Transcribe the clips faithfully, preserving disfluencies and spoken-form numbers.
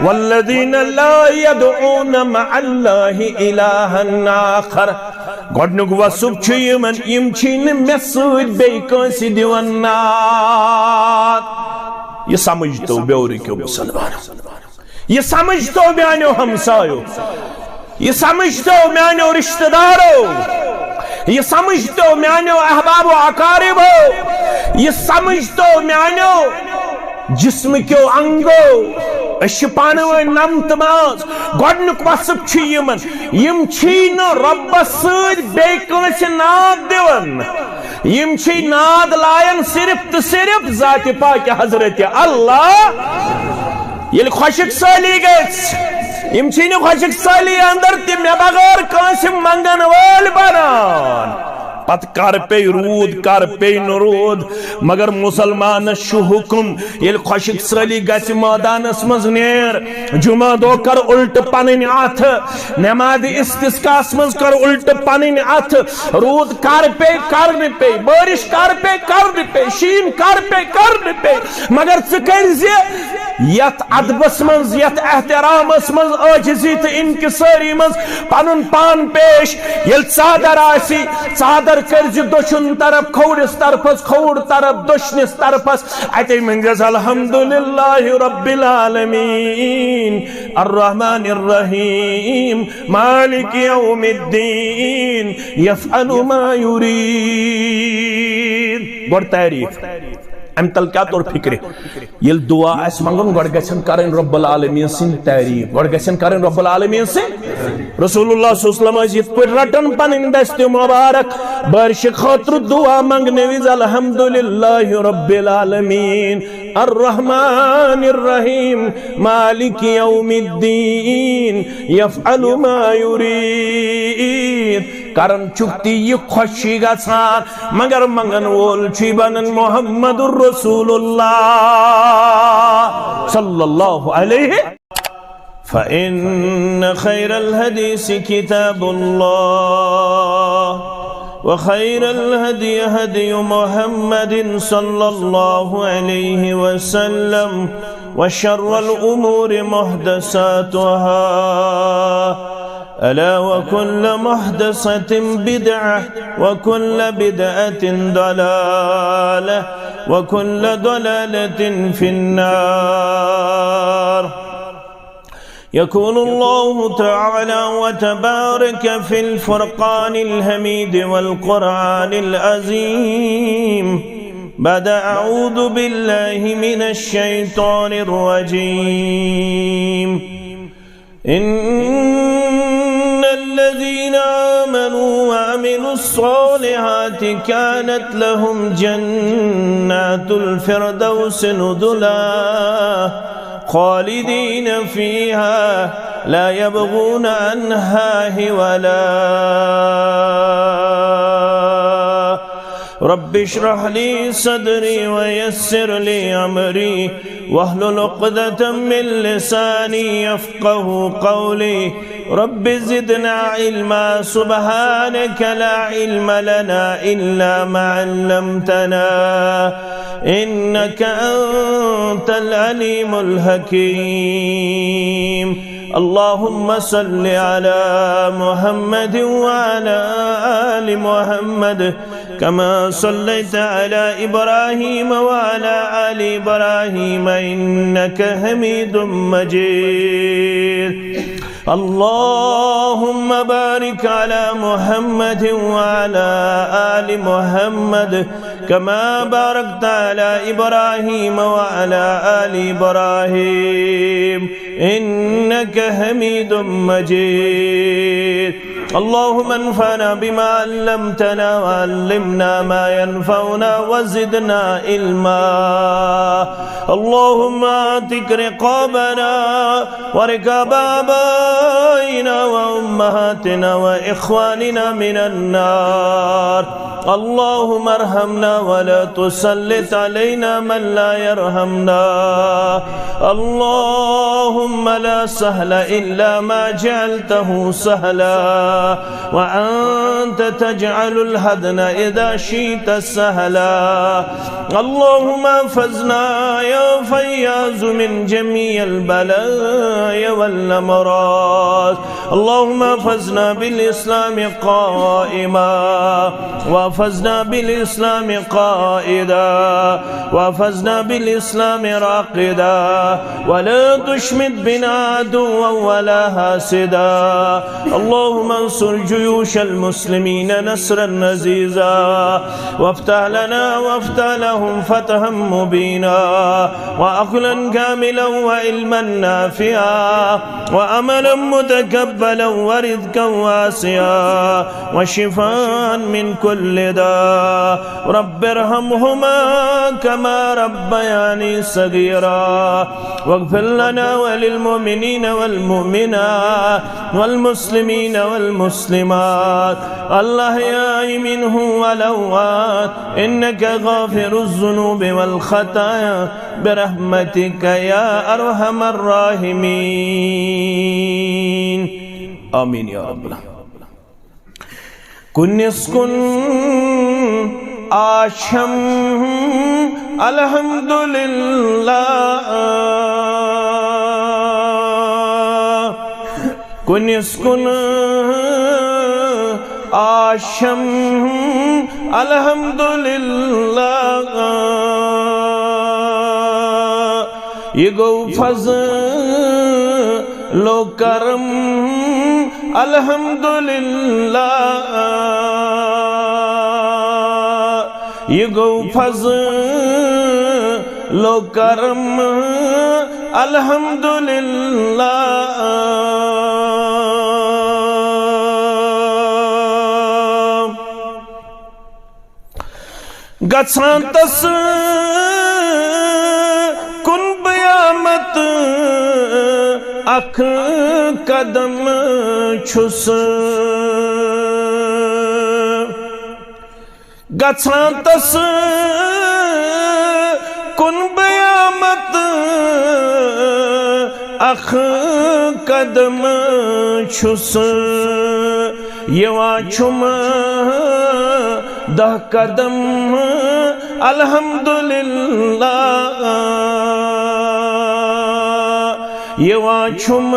والذين لا يدعون مع الله إلها آخر۔ گۄڈنیُک وصف چھُ یِمن، یِم چھِی نہٕ مےٚ سۭتۍ بیٚیہِ کٲنٛسہِ دِوان ناد۔ یہِ سمجھ تو بیورٕکیو مسلمانو، یہِ سمجھ تو میانیو ہمسایو، یہِ سمجھ تو میانیو رشتہ دارو، یہِ سمجھ تو میانیو احباب و اقاربو، یہِ سمجھ تو میانیو جسم کیو انگو۔ أسۍ چھِ پانہٕ ؤنۍ نمتہٕ ماز۔ گۄڈنیُک وصف چھُ یِمن، یِم چھی نہٕ رۄبس سۭتۍ بیٚیہِ کٲنٛسہِ ناد دِوان۔ یِم چھی ناد لایان صرف تہٕ صرف ذاتِ پاکِ حضرت اللہ۔ ییٚلہِ خۄشک سٲلی گژھِ، یِم چھی نہٕ خۄشک سٲلی اندر تہِ مےٚ بغٲر کٲنٛسہِ منگن وٲلۍ بنان۔ پتہٕ کر پیٚیہِ روٗد، کر پیٚیہِ نہٕ روٗد، مگر مسلمانس چھُ حُکم، ییٚلہِ خۄشک سٲلی گژھِ، مٲدانس منٛز نیر، جمعہ دۄہ کر الٹہٕ پنٕنۍ اتھٕ، نمازِ استسقاہس منٛز کر الٹہٕ پنٕنۍ اتھٕ۔ روٗد کر پیٚیہِ، کر نہٕ پیٚیہِ، بٲرِش کر پیٚیہِ، کر نہٕ پیٚیہِ، شیٖن کر پیٚیہِ، کر نہٕ پیٚیہِ، مگر ژٕ کٔرۍ زِ یتھ ادبس منٛز، یتھ احترامس منٛز، عٲجزی تہٕ انکسٲری منٛز پنُن پان پیش۔ ییٚلہِ ژادر آسہِ، ژادر کٔرۍ زِ دٔچھُن طرف کھوورِس طرفس، کھووُر طرف دٔچھنِس طرفس۔ اتے ؤنۍ زٮ۪س الحمدللہ رب العالمین، الرحمن الرحیم، مالک یوم الدین، یفعل ما یرید۔ گۄڈٕ تعریف۔ امہِ تل کیٛاہ توٚر فکرِ؟ ییٚلہِ دعا آسہِ منٛگُن، گۄڈٕ گژھن کرٕنۍ رب العالمین سٕنٛدۍ تعریف، گۄڈٕ گژھن کرٕنۍ رب العالمین سٕنٛدۍ۔ رسول اللہ صلی اللہ علیہ وسلم ٲسۍ یِتھ پٲٹھۍ رٹان پنٕنۍ دستِ مبارک بٲرشہِ خٲطرٕ دعا منٛگنہٕ وِزِ، الحمدللہ رب العالمین، الرحمن الرحیم، مالک یوم الدین، یفعل ما یرید۔ کران چھُکھ تی یہِ خۄش چھُے گژھان، مگر منگن وول چھُے بنان محمد رسول اللہ صلی اللہ علیہ۔ فإن خير الحديث كتاب الله، وخير الهدي هدي محمد صلى الله عليه وسلم، وشر الأمور محدثاتها، ألا وكل محدثة بدعة، وكل بدعة ضلالة، وكل ضلالة في النار. يقول الله تعالى وتبارك في الفرقان الحميد والقرآن العظيم بعد أعوذ بالله من الشيطان الرجيم. إن الذين آمنوا وعملوا الصالحات كانت لهم جنات الفردوس نزلا خالدين فيها لا يبغون عنها حولا. رب اشرح لي صدري ويسر لي أمري واحلل عقدة من لساني يفقه قولي. رب زدنا علما. سبحانك لا علم لنا إلا ما علمتنا إنك أنت العليم الحكيم. اللهم صل على محمد وعلى آل محمد كما صليت على إبراهيم وعلى آل إبراهيم إنك حميد مجيد. اللهم بارك على محمد وعلى آل محمد كما باركت على إبراهيم وعلى آل إبراهيم إنك حميد مجيد. اللهم انفعنا بما علمتنا وعلمنا ما ينفعنا وزدنا علما. اللهم اعتق رقابنا ورقاب آبائنا وأمهاتنا وإخواننا من النار. اللهم ارحمنا ولا تسلط علينا من لا يرحمنا. اللهم لا سهل إلا ما جعلته سهلا، وأنت تجعل الحزن إذا شئت سهلا. اللهم احفظنا يا فياض من جميع البلايا والأمراض. اللهم احفظنا بالإسلام قائما، واحفظنا بالإسلام قائدا، واحفظنا بالإسلام راقدا، ولا تشمت بنا عدوا ولا حاسدا. اللهم انصر جيوش المسلمين نصرا عزيزا، وافتح لنا وافتح لهم فتحا مبينا، وعقلا كاملا وعلما نافعا، وعملا متقبلا ورزقا واسعا وشفاء من كل داء. رب ارحمهما كما ربياني صغيرا. واغفر لنا وللمؤمنين والمؤمنات والمسلمين والمسلمات الأحياء منهم والأموات إنك غافر الذنوب والخطايا برحمتك يا أرحم الراحمين. آمين يا رب العالمين. کُنِس کُن آشم الحمدللہ، کُنِس کُن آشم الحمدللہ۔ یہِ گوٚو فضل و کرم الحمدللہ۔ یہِ گوٚو فضل و کرم الحمدللہ۔ گژھان تس کُن بہٕ آمت اکھ قدم چھُس۔ گژھان تس کُن بہٕ آمت اکھ قدم چھُس، یِوان چھُم دَہ قدم الحمدللہ۔ یِوان چھُم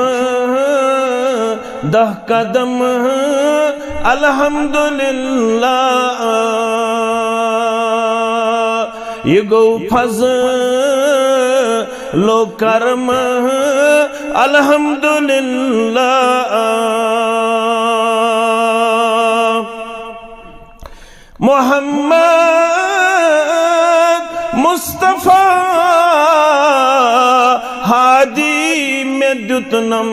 دَہ قدم الحمدللہ۔ یہِ گوٚو فضل و کرم الحمدللہ۔ محمد مصطفیٰ ہادی مےٚ دیُتنم۔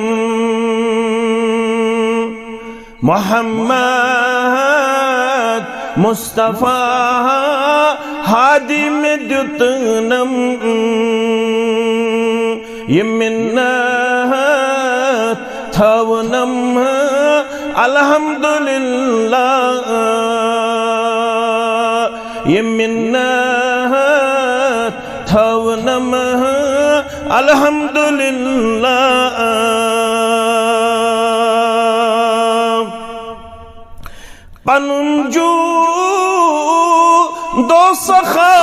محمد مصطفیٰ ہادی مےٚ دیُتنم۔ یہِ مِنت تھٲونم الحمدللہ۔ یہِ مِنت تھٲونم الحمدللہ۔ پنُن جوٗ دوزخا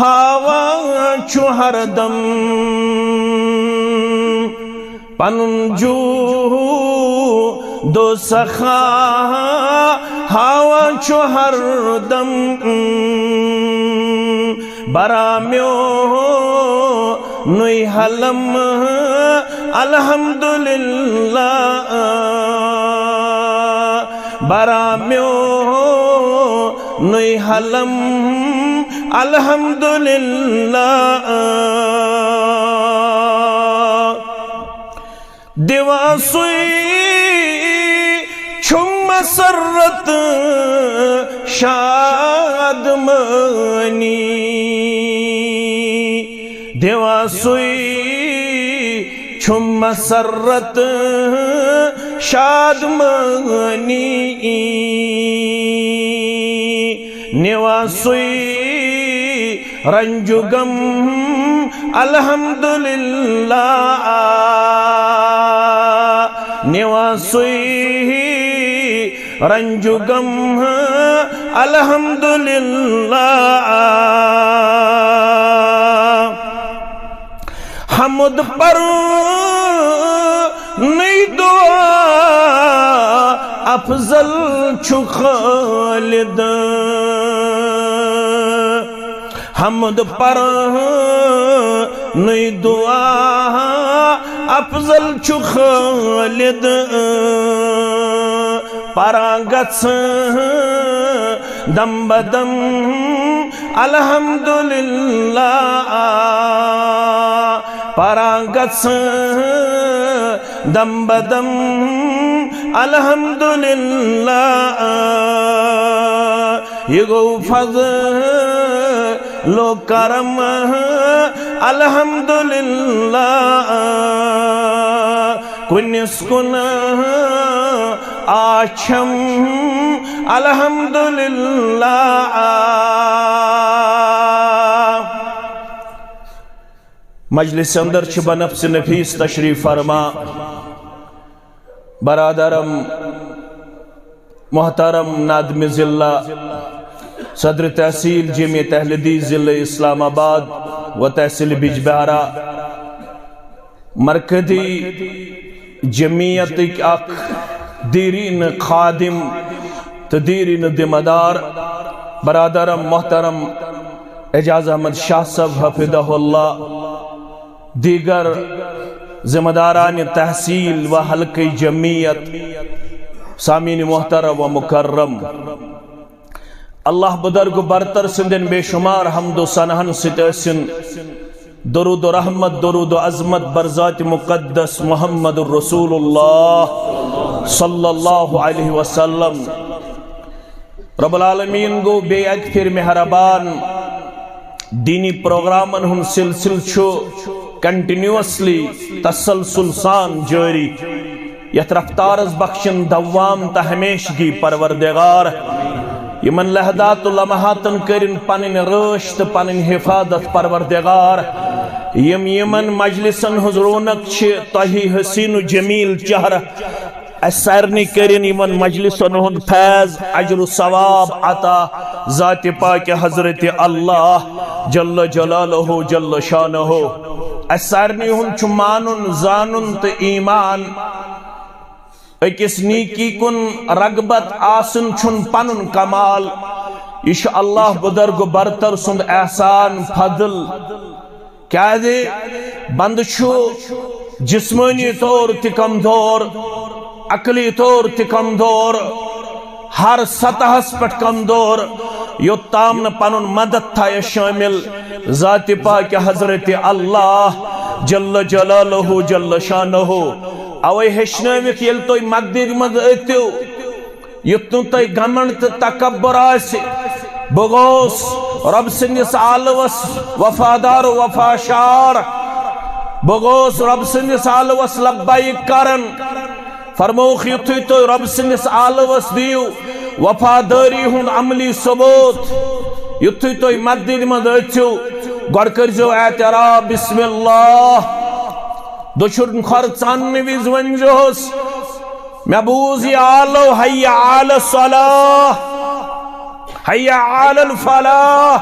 ہاوان چھُ ہردم۔ پنُن جوٗ دوزخا ہاوان چھُ ہردم۔ بران میونُے حلم الحمدللہ۔ بران میونُے حلم الحمدللہ۔ دِوان سُے چھُم مسرت شادمٲنی۔ دِوان سُے چھُم مسرت شادمٲنی۔ نِوان سُے رنج و غم الحمدللہ، نوا سوئی رنج و غم، الحمدللہ۔ حمد پر نئی دعا افضل چھُ خالد۔ حمد پر نئی دعا افضل چھُ خالد۔ پران گژھ دم بدم الحمدللہ، پران گژھ دم بدم الحمدللہ۔ یہ گو فضل و کرم الحمدللہ۔ کنس کن آچھم الحمدللہ۔ مجلس اندر چھ بنفس نفیس تشریف فرما برادرم محترم نادم ضلع، صدر تحصیل جمعیت اہل حدیث ضلع اسلام آباد و تحصیل بجبہارہ، مرکزی جمعیتک اکھ دیرین خادم تو دیرین ذمہ دار برادرم محترم اعجاز احمد شاہ صاحب حفظہ اللہ، دیگر ذمہ داران تحصیل و حلقہ جمعیت، سامعین محترم و مکرم، اللہ بزرگ و برتر سندن بے شمار حمد و ثناہن ست ٲسِن درود و رحمت، درود و عظمت بر ذات مقدس محمد رسول اللہ صلی اللہ علیہ وسلم۔ رب العالمین گو بے اکہ پھر مہربان، دینی پروگرامن ہند سلسلہ چھ کنٹینیوسلی تسلسل سان جاری، یتھ رفتارس بخشن دوام تہ ہمیشگی پروردگار۔ یمن لحظات و لمحاتن کرن پنن رٲچھ تہ پنن حفاظت پروردگار۔ یم یمن مجلسن ہنز رونق چھ تہی حسین و جمیل چہرہ۔ اسہ سارنی کرن یمن مجلسن ہند فیض، اجر و ثواب عطا ذات پاک حضرت اللہ جل جلالہ جل شانہ۔ اسہ سارنی ہند چھ مانن، زانن تہ ایمان۔ اکس نیکی کن رغبت آسن چھن پنن کمال، یہ چھ اللہ بزرگ برتر سند احسان فضل۔ کیازِ بندٕ چھُ جسمٲنی طور تہِ کمزور، عقلی طور تہِ کمزور، ہر سطحس پٮ۪ٹھ کمزور، یوٚت تام نہٕ پنُن مدد تھایس شٲمِل ذاتِ پاکِ حضرتِ اللہ جل جلالہ جل شانہ۔ اوے ہیٚچھنٲوِتھ ییٚلہِ تُہۍ مددِ منٛز أژِو، یُتھ نہٕ تۄہہِ گھمنڈ تہٕ تکبر آسہِ۔ بہٕ گوس رۄب سٕنٛدِس آلوس وفادار و وفاشار۔ بہٕ گوس رۄب سٕنٛدِس آلوس لبیک کران۔ فرمووُکھ، یُتھُے تُہۍ رۄب سٕنٛدِس آلوس دِیِو وفادٲری ہُنٛد عملی ثبوت، یُتھُے تُہۍ مسجدِ منٛز أژِو، گۄڈٕ کٔرۍزیو اعتراف، بسم اللہ۔ دٔچھُن کھۄر ژاننہٕ وِزِ ؤنۍزیوس، مےٚ بوٗز یہِ آلو، حی علی الصلاح، حی علی الفلاح۔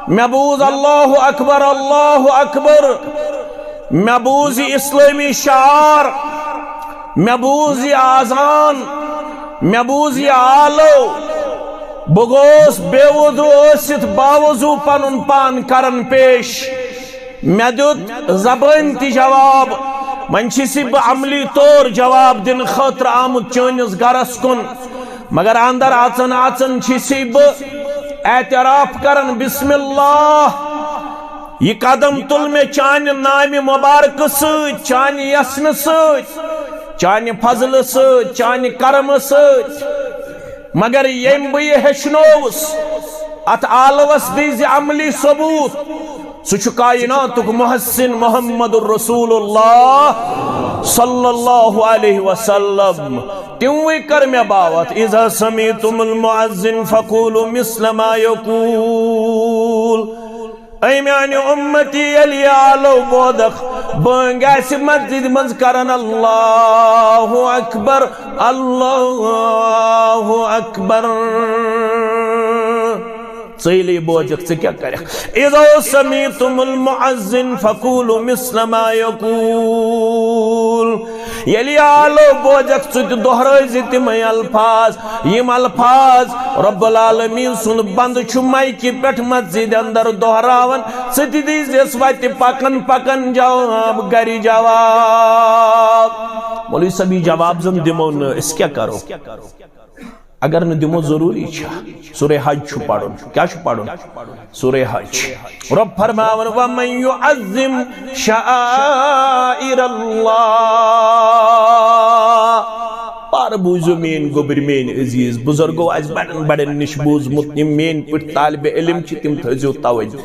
مےٚ بوٗز اللہ اکبر، اللہ اکبر۔ مےٚ بوٗز یہِ اسلٲمی شعار۔ مےٚ بوٗز یہِ آزان۔ مےٚ بوٗز یہِ آلو۔ بہٕ گوس بے وضو ٲسِتھ باوضو پنُن پان کران پیش۔ مےٚ دیُت زبٲنۍ تہِ جواب، وۄنۍ چھُسے بہٕ عملی طور جواب دِنہٕ خٲطرٕ آمُت چٲنِس گرس کُن، مگر اندر اژان اژان چھُسے بہٕ اعتراف کران، بسم اللہ، یہِ قدم تُل مےٚ چانہِ نامہِ مبارکہٕ سۭتۍ، چانہِ یژھنہٕ سۭتۍ، چانہِ فضلہٕ سۭتۍ، چانہِ کرمہٕ سۭتۍ۔ مگر ییٚمۍ بہٕ یہِ ہیٚچھنووُس، اتھ آلوس دیٖزِ عملی ثبوت۔ سُہ چھُ کائناتُک محسن محمد رسول اللہ صلی اللہ علیہ وسلم۔ تِموٕے کٔر مےٚ باوتھ، اذا سمعتم المؤذن فقولوا مثل ما یقول۔ اے میانہِ اُمتی، ییٚلہِ یہِ آلو بودکھ بٲنگۍ آسہِ مسجد منٛز کران، اللہ اکبر، اللہ اکبر، ژٕ ییٚلہِ یہِ بوزکھ، ژٕ کیٛاہ کرکھ؟ اذا سمعتم المؤذن فقولوا مثل ما يقول۔ ییٚلہِ یہِ آلو بوزکھ، ژٕ تہِ دۄہرٲوزِ تِمے الفاظ، یِم الفاظ رب العالمین سُنٛد بندٕ چھُ مایکہِ پٮ۪ٹھ مسجد اندر دۄہراوان، ژٕ تہِ دیٖزٮ۪س وتہِ پکان پکان جواب، گرِ جواب۔ مولوی صٲب، یہِ جواب زن دِمو نہٕ، أسۍ کیٛاہ کرو؟ اگر نہٕ دِمو، ضروٗری چھا؟ سورہ حج چھُ پرُن۔ کیٛاہ چھُ پرُن؟ سورہ حج۔ رب فرماوان، ومن يعظم شعائر الله۔ پارٕ بوٗزِو میٲنۍ گوٚبرۍ، میٲنۍ عزیز بُزرگو، آسہِ بڑٮ۪ن بڑٮ۪ن نِش بوٗزمُت، یِم میٲنۍ پٲٹھۍ طالب علم چھِ، تِم تھٲیزیو توجہ۔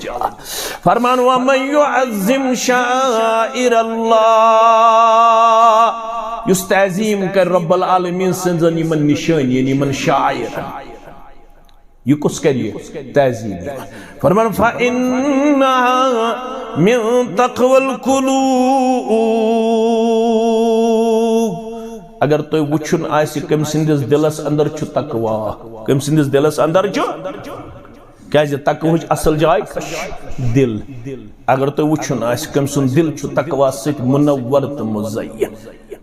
فرمان، ومن يعظم شعائر الله، یُس تعظیم کرِ رب العالمین سٕنٛزن یِمن نِشٲنین، یِمن شعائرن۔ یہِ کُس کرِ یہِ تعظیم؟ فرمان، فإنها من تقوى القلوب۔ اگر تۄہہِ وٕچھُن آسہِ، کٔمۍ سٕنٛدِس دِلس اندر چھُ تقویٰ، کٔمۍ سٕنٛدِس دِلس اندر چھُ، کیازِ تقوہٕچ اصل جاے کتھ چھِ؟ دِل۔ اگر تۄہہِ وٕچھُن آسہِ، کٔمۍ سُنٛد دِل چھُ تقویٰ سۭتۍ منور تہٕ مزین،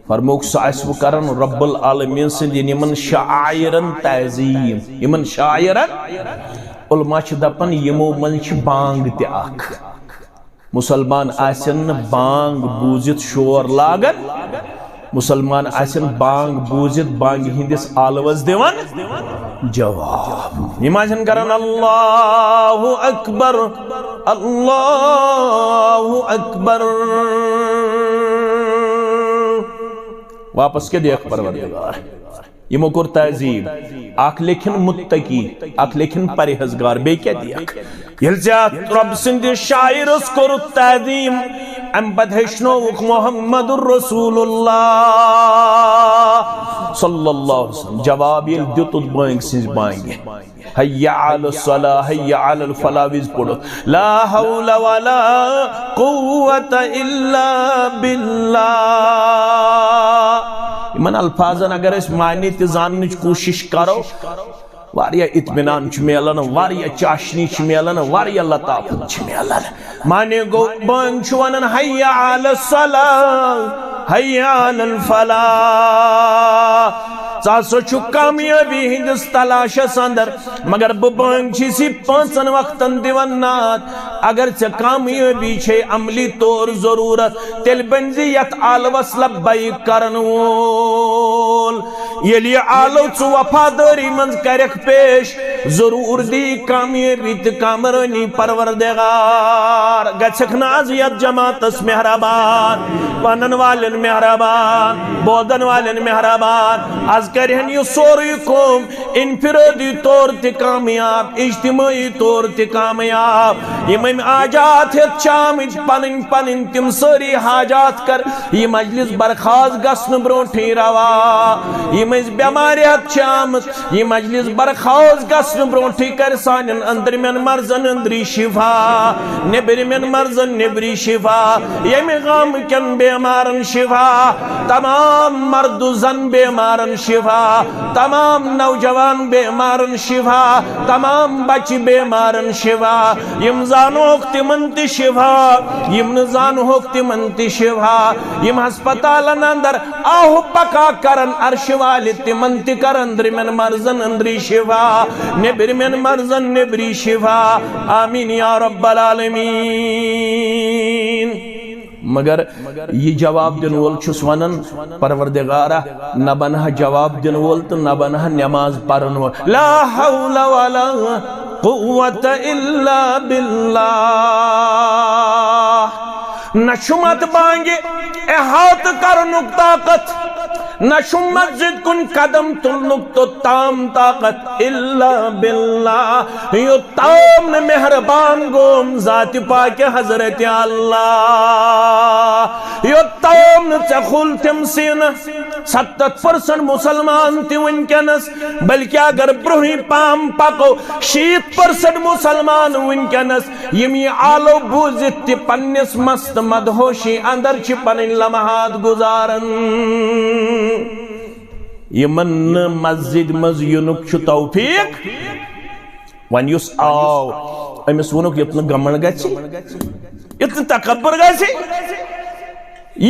فرمووُکھ، سُہ آسہِ وۄنۍ کران رب العالمین سٕنٛدِ یِمن شعائرن تعظیم۔ یِمن شعائرن، علماء چھِ دپان، یِمو منٛز چھِ بانگ تہِ اکھ۔ مُسلمان آسن نہٕ بانگ بوٗزِتھ شور لاگان، مُسلمان آسن بانگ بوٗزِتھ بانگہِ ہٕنٛدِس آلوس دِوان جواب۔ یِم آسن کران، اللہ اکبر، اللہ اکبر۔ واپس کیٛاہ دِکھ پروردگار؟ یِمو کوٚر تعظیم۔ اکھ لیکھن متقی، اکھ لیکھن پرہیزگار، بیٚیہِ کیٛاہ دِکھ؟ ییٚلہِ ژےٚ اتھ رۄب سٕنٛدِس شاعرس کوٚرُتھ تعظیم، امہِ پتہٕ ہیٚچھنووُکھ محمد رسول اللہ صلی اللہ علیہ وسلم۔ جواب ییٚلہِ دیُتُتھ بٲنگۍ سٕنٛزِ بانگہِ، حی علی الصلاح، حی علی الفلاح وِزِ پوٚرُتھ، لا حول ولا قوة الا باللہ۔ یِمن الفاظن اگر أسۍ معنی تہِ زاننٕچ کوٗشِش کرو، واریاہ اطمینان چھُ میلان، واریاہ چاشنی چھِ میلان، واریاہ لطافت چھِ میلان۔ معنی گوٚو، بٲنگ چھُ ونان، حی علی الصلاح، حی علی الفلاح۔ ژٕ ہسا چھُکھ کامیٲبی ہٕنٛدِس تلاشس اندر، مگر بہٕ بٲنگ چھُس یہِ پانٛژن وقتن دِوان ناد۔ اگر ژےٚ کامیٲبی چھے عملی طور ضروٗرت، تیٚلہِ بٔنۍ زِ یتھ آلوس لبیک کرن وول۔ ییٚلہِ یہِ آلو ژٕ وفادٲری منٛز کرکھ پیش، ضروٗر دی کامیٲبی تہٕ کامرٲنی پروردگار۔ گژھکھ نہٕ از یتھ جماعتس مہربان، ونن والٮ۪ن مہربان، بوزن والٮ۪ن مہربان۔ از کرِہن یہِ سورُے قوم انفرادی طور تہِ کامیاب، اجتماعی طور تہِ کامیاب۔ یِم أمۍ حاجات ہٮ۪تھ چھِ آمٕتۍ، پنٕنۍ پنٕنۍ تِم سٲری حاجات کر یہِ مجلس برخاست گژھنہٕ برونٹھٕے روا۔ یِم أسۍ بٮ۪مارِ ہٮ۪تھ چھِ آمٕتۍ، یہِ مجلس برخاست گژھنہٕ برونٹھٕے کر سانٮ۪ن أنٛدرِمٮ۪ن مرضن أنٛدری شفا، نیٚبرِمٮ۪ن مرضن نیٚبری شفا، ییٚمہِ غم کٮ۪ن بیمارن شفا، تمام مرد و زن بیمارن شفا، تمام نوجوان بیمارن شفا، تمام بچہِ بیمارن شفا، یِم زانوکھ تِمن تہِ شفا، یِم نہٕ زانوکھ تِمن تہِ شفا، یِم ہسپتالن اندر آہو پکا کرن، عرش والہِ تِمن تہِ کرن أنٛدرِمٮ۪ن مرضن أنٛدری شفا، نیٚبرِمٮ۪ن مرضن نیٚبری شفا۔ آمین یا رب العالمین۔ مگر یہِ جواب دِنہٕ وول چھُس ونان، پروردگارا، نہ بنہٕ ہا جواب دِنہٕ وول تہٕ نہ بنہٕ ہا نماز پرن وول۔ لا حول ولا قوة الا باللہ۔ نہ چھُم اتھ بانگہِ احاطہٕ کرنُک طاقت، نہ چھُم مسجد کُن قدم تُلنُک توٚتام طاقت الا باللہ۔ یوٚت تام نہٕ مہربان گوم ذاتِ پاکِ حضرت اللہ، یوٚت تام نہٕ ژےٚ کھُل تِم سیٖنہٕ، ستتھ پرسنٹ مسلمان تہِ وٕنکیٚنس، بلکہ اگر برونٛہٕے پہم پکو، شیٖتھ پرسنٹ مسلمان وٕنکیٚنس، یِم یہِ آلو بوٗزِتھ تہِ پننِس مست مدہوشی اندر چھِ پنٕنۍ لمحات گُزاران۔ یِمن نہٕ مسجد منٛز یِنُک چھُ توفیق، وۄنۍ یُس آو، أمِس ووٚنُکھ، یُتھ نہٕ گمنڈ گژھِ، یُتھ نہٕ تکبر گژھِ،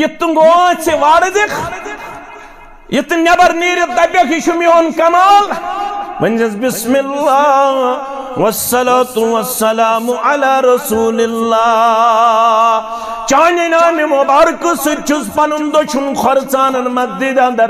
یُتھ نہٕ گوژھ وارٕ دِکھ، یُتھ نہٕ نٮ۪بر نیٖرِتھ دپکھ، یہِ چھُ میون کمال۔ وۄنۍ چھس بسم اللہ والصلاة والسلام علی رسول اللہ۔ چانہِ نامہِ مبارکہٕ سۭتۍ چھُس پنُن دٔچھُن کھۄر ژانان مسجد اندر،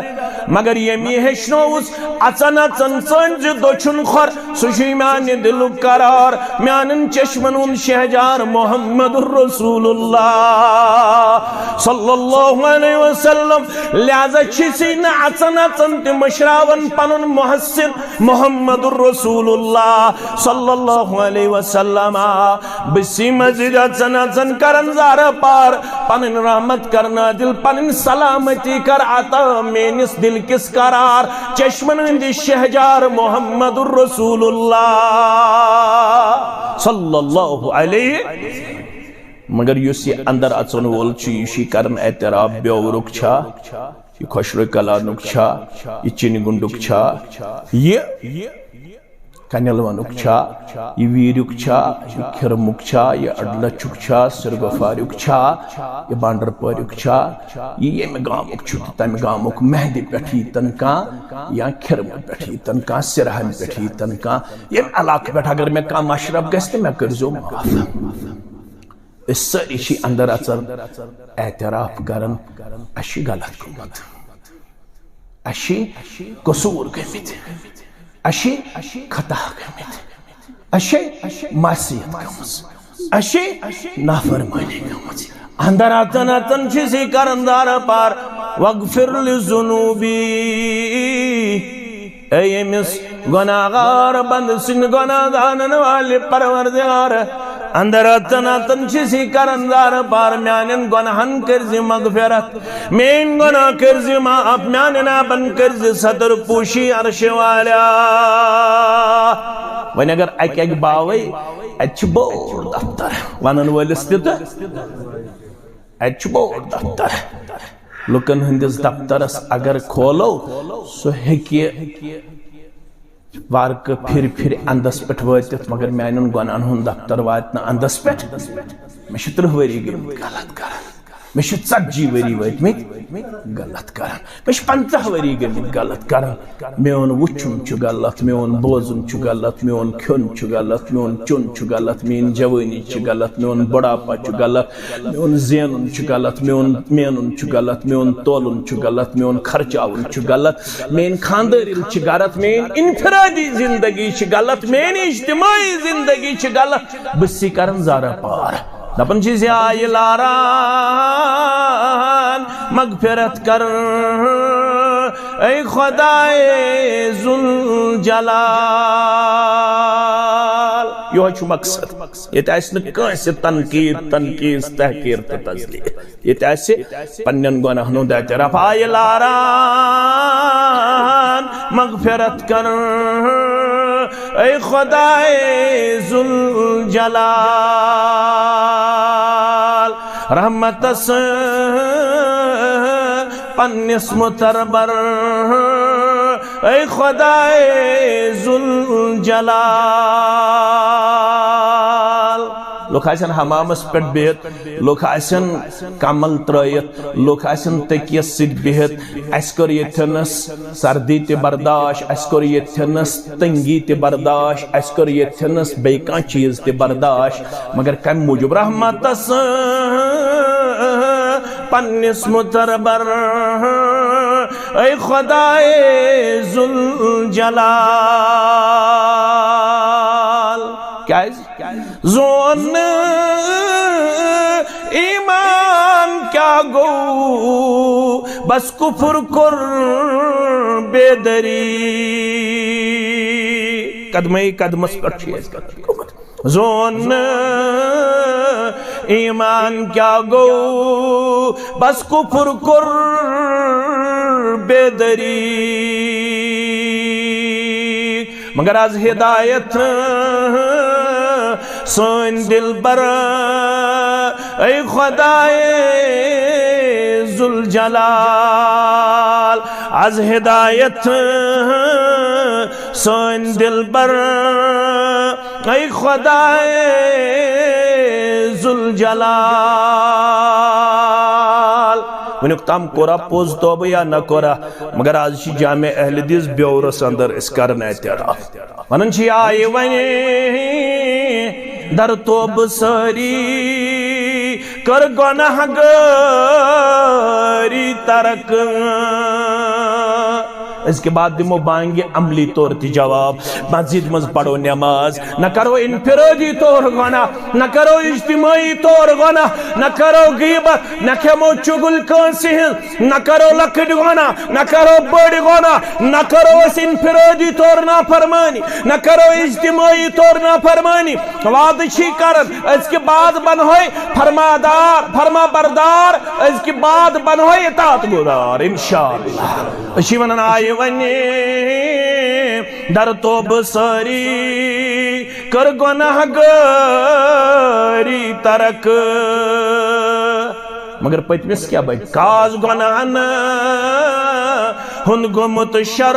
مگر ییٚمۍ یہِ ہیٚچھنووُس، اژن اژن ژٲنۍ زِ دٔچھُن کھۄر، سُہ چھُے میانہِ دِلُک قرار، میانٮ۪ن چشمن ہُنٛد شہجار محمد رسول اللہ صلی اللہ علیہ وسلم۔ لہذا چھِ سی نہٕ اژن اژن تہِ مٔشراوان پنُن محسن محمد رسول اللہ صلی اللہ علیہ وسلم۔ بہٕ سی مسجد اژن اژن کرن زارٕ پار، پنٕنۍ رحمت کر نازل، پنٕنۍ سلامتی کر عطا میٲنِس دل کِس قرار چشمن ہٕنٛدِ شہجار محمد رسول اللہ صلی اللہ علیہ۔ مگر یُس یہِ اندر اژن وول چھُ، یہِ چھُ کران اعتراف، بیورُک چھا، یہِ خۄشرو کلانُک چھا، یہِ چِنہِ گُنڈُک چھا، یہِ کنیلونُک چھا، یہِ ویٖریُک چھا، یہِ کھِرمُک چھا، یہِ اڈلچھُک چھا، سِرگُفاریُک چھا، یہِ بانڈر پوریُک چھا، یہِ ییٚمہِ گامُک چھُ تہٕ تَمہِ گامُک، مہدِ پٮ۪ٹھ ییٖتن کانٛہہ یا کھِرمہٕ پٮ۪ٹھ ییٖتن کانٛہہ، سِرہامہِ پٮ۪ٹھ ییٖتن کانٛہہ، ییٚمہِ علاقہٕ پٮ۪ٹھ اگر مےٚ کانٛہہ مشرف گژھِ تہٕ مےٚ کٔرۍزیو معاف۔ أسۍ سٲری چھِ اندر اژان، اعتراف کران، اسہِ چھُ غلط گوٚمُت، اسہِ چھِ قصوٗر گٔمٕتۍ، اسہِ چھِ خطا گٔمٕتۍ، اسہِ چھِ معصیت گٔمٕژ، اسہِ چھِ نافرمٲنی گٔمٕژ۔ اندر اژان اژان چھِ أسۍ کران زارٕ پار، واغفر لذنوبی، اے ییٚمِس گۄناہگار بندٕ سٕنٛدِ گۄناہ زانن والہِ پروردگار، اندر اژان اژان چھِ أسۍ کران زارٕ پار، میانٮ۪ن گۄناہن کٔرۍ زِ مغفرت، میٲنۍ گۄناہ کٔرۍ زِ معاف، میانٮ۪ن عیبن کٔرۍ زِ ستر پوشی عرشہِ والا۔ وۄنۍ اگر اکہِ اکہِ باوے، اتہِ چھُ بوٚڑ دفتر ونن وٲلِس تہِ تہٕ اتہِ چھُ بوٚڑ دفتر۔ لُکن ہٕنٛدِس دفترس اگر کھولو، سُہ ہیٚکہِ وارٕ کہِ پھِرِ پھِرِ اندس پٮ۪ٹھ وٲتِتھ، مگر میانٮ۪ن گۄناہن ہُنٛد دفتر واتہِ نہٕ اندس پٮ۪ٹھ۔ مےٚ چھِ ترٕٛہ ؤری گٔمٕتۍ غلط کران، مےٚ چھِ ژتجی ؤری وٲتمٕتۍ غلط کران، مےٚ چھِ پنٛژاہ ؤری گٔمٕتۍ غلط کران۔ میون وٕچھُن چھُ غلط، میون بوزُن چھُ غلط، میون کھیوٚن چھُ غلط، میون چیوٚن چھُ غلط، میٲنۍ جوٲنی چھِ غلط، میون بُڑھاپہ چھُ غلط، میون زینُن چھُ غلط، میون مینُن چھُ غلط، میون تولُن چھُ غلط، میون خرچاوُن چھُ غلط، میٲنۍ خاندٲرِل چھِ غلط، میٲنۍ انفرادی زندگی چھِ غلط، میٲنۍ اجتماعی زندگی چھِ غلط۔ بہٕ چھُس کران زارٕ پار، دپان چھِ زِ آیہِ لاران مغفرت کر، اے خدائے ذوالجلال۔ یہوے چھُ مقصد۔ ییٚتہِ آسہِ نہٕ کٲنٛسہِ تنقید، تنقیٖص، تحقیٖر تہٕ تذلیل۔ ییٚتہِ آسہِ پننٮ۪ن گۄناہن ہُنٛد اعتراف۔ آیہِ لاران مغفرت کر، اے خدائے ذوالجلال۔ رحمتس پننِس مُتربر، اے خدائے ذوالجلال۔ لُکھ آسن حمامس پٮ۪ٹھ بِہِتھ، لُکھ آسن کمل ترٲیِتھ، لُکھ آسن تٔکیس سۭتۍ بِہِتھ۔ اسہِ کٔر ییٚتھٮ۪نس سردی تہِ برداش، اسہِ کٔر ییٚتھٮ۪نس تنگی تہِ برداش، اسہِ کٔر ییٚتھٮ۪نس بیٚیہِ کانٛہہ چیٖز تہِ برداش، مگر کمہِ موٗجوٗب؟ رحمتس پننِس مُتربر، اے خدائے ذوالجلال۔ کیازِ؟ زون نہٕ ایمان کیٛاہ گوٚو، بس کفر کوٚر بے دری۔ قدمے قدمس پٮ۪ٹھ چھُ اَسہِ قدم گوٚمُت۔ زون نہٕ ایمان کیٛاہ گوٚو، بس کفر کوٚر بیدٲری۔ مگر از ہدایت سٲنۍ دلبر، اے خدائے ذوالجلال، از ہدایت سٲنۍ دلبر، اے خدائے ذوالجلال۔ وٕنیُک تام کوٚرا پوٚز توبہٕ یا نہ کوٚرا؟ مگر از چھِ جامع اہل حدیث بیورس اندر أسۍ کران اعتراف۔ ونان چھِ آیہِ وۄنۍ در توبہٕ سٲری، کٔر گۄناہ گٲری ترک۔ أزکہِ بعد دِمو بانگہِ عملی طور تہِ جواب۔ مسجد منٛز پرو نماز، نہ کرو انفرادی طور گۄناہ، نہ کرو اجتماعی طور گۄناہ، نہ کرو غیبت، نہ کھٮ۪مو چُگل کٲنٛسہِ ہٕنٛز، نہ کرو لۄکٕٹۍ گۄناہ، نہ کرو بٔڑۍ گۄناہ، نہ کرو أسۍ انفرادی طور نافرمٲنی، نہ کرو اجتماعی طور نافرمٲنی۔ وعدٕ چھی کران، أزکہِ بعد بنہوے فرمادار، فرما بردار، أزکہِ بعد بنہوے اطاعت گزار، انشاءاللہ۔ أسۍ چھِ ونان آیہِ وۄنۍ در توبہٕ سٲری، کٔر گۄناہ گٲری ترک۔ مگر پٔتمِس کیٛاہ بنہِ؟ کاز گۄناہن ہُنٛد گوٚمُت شر،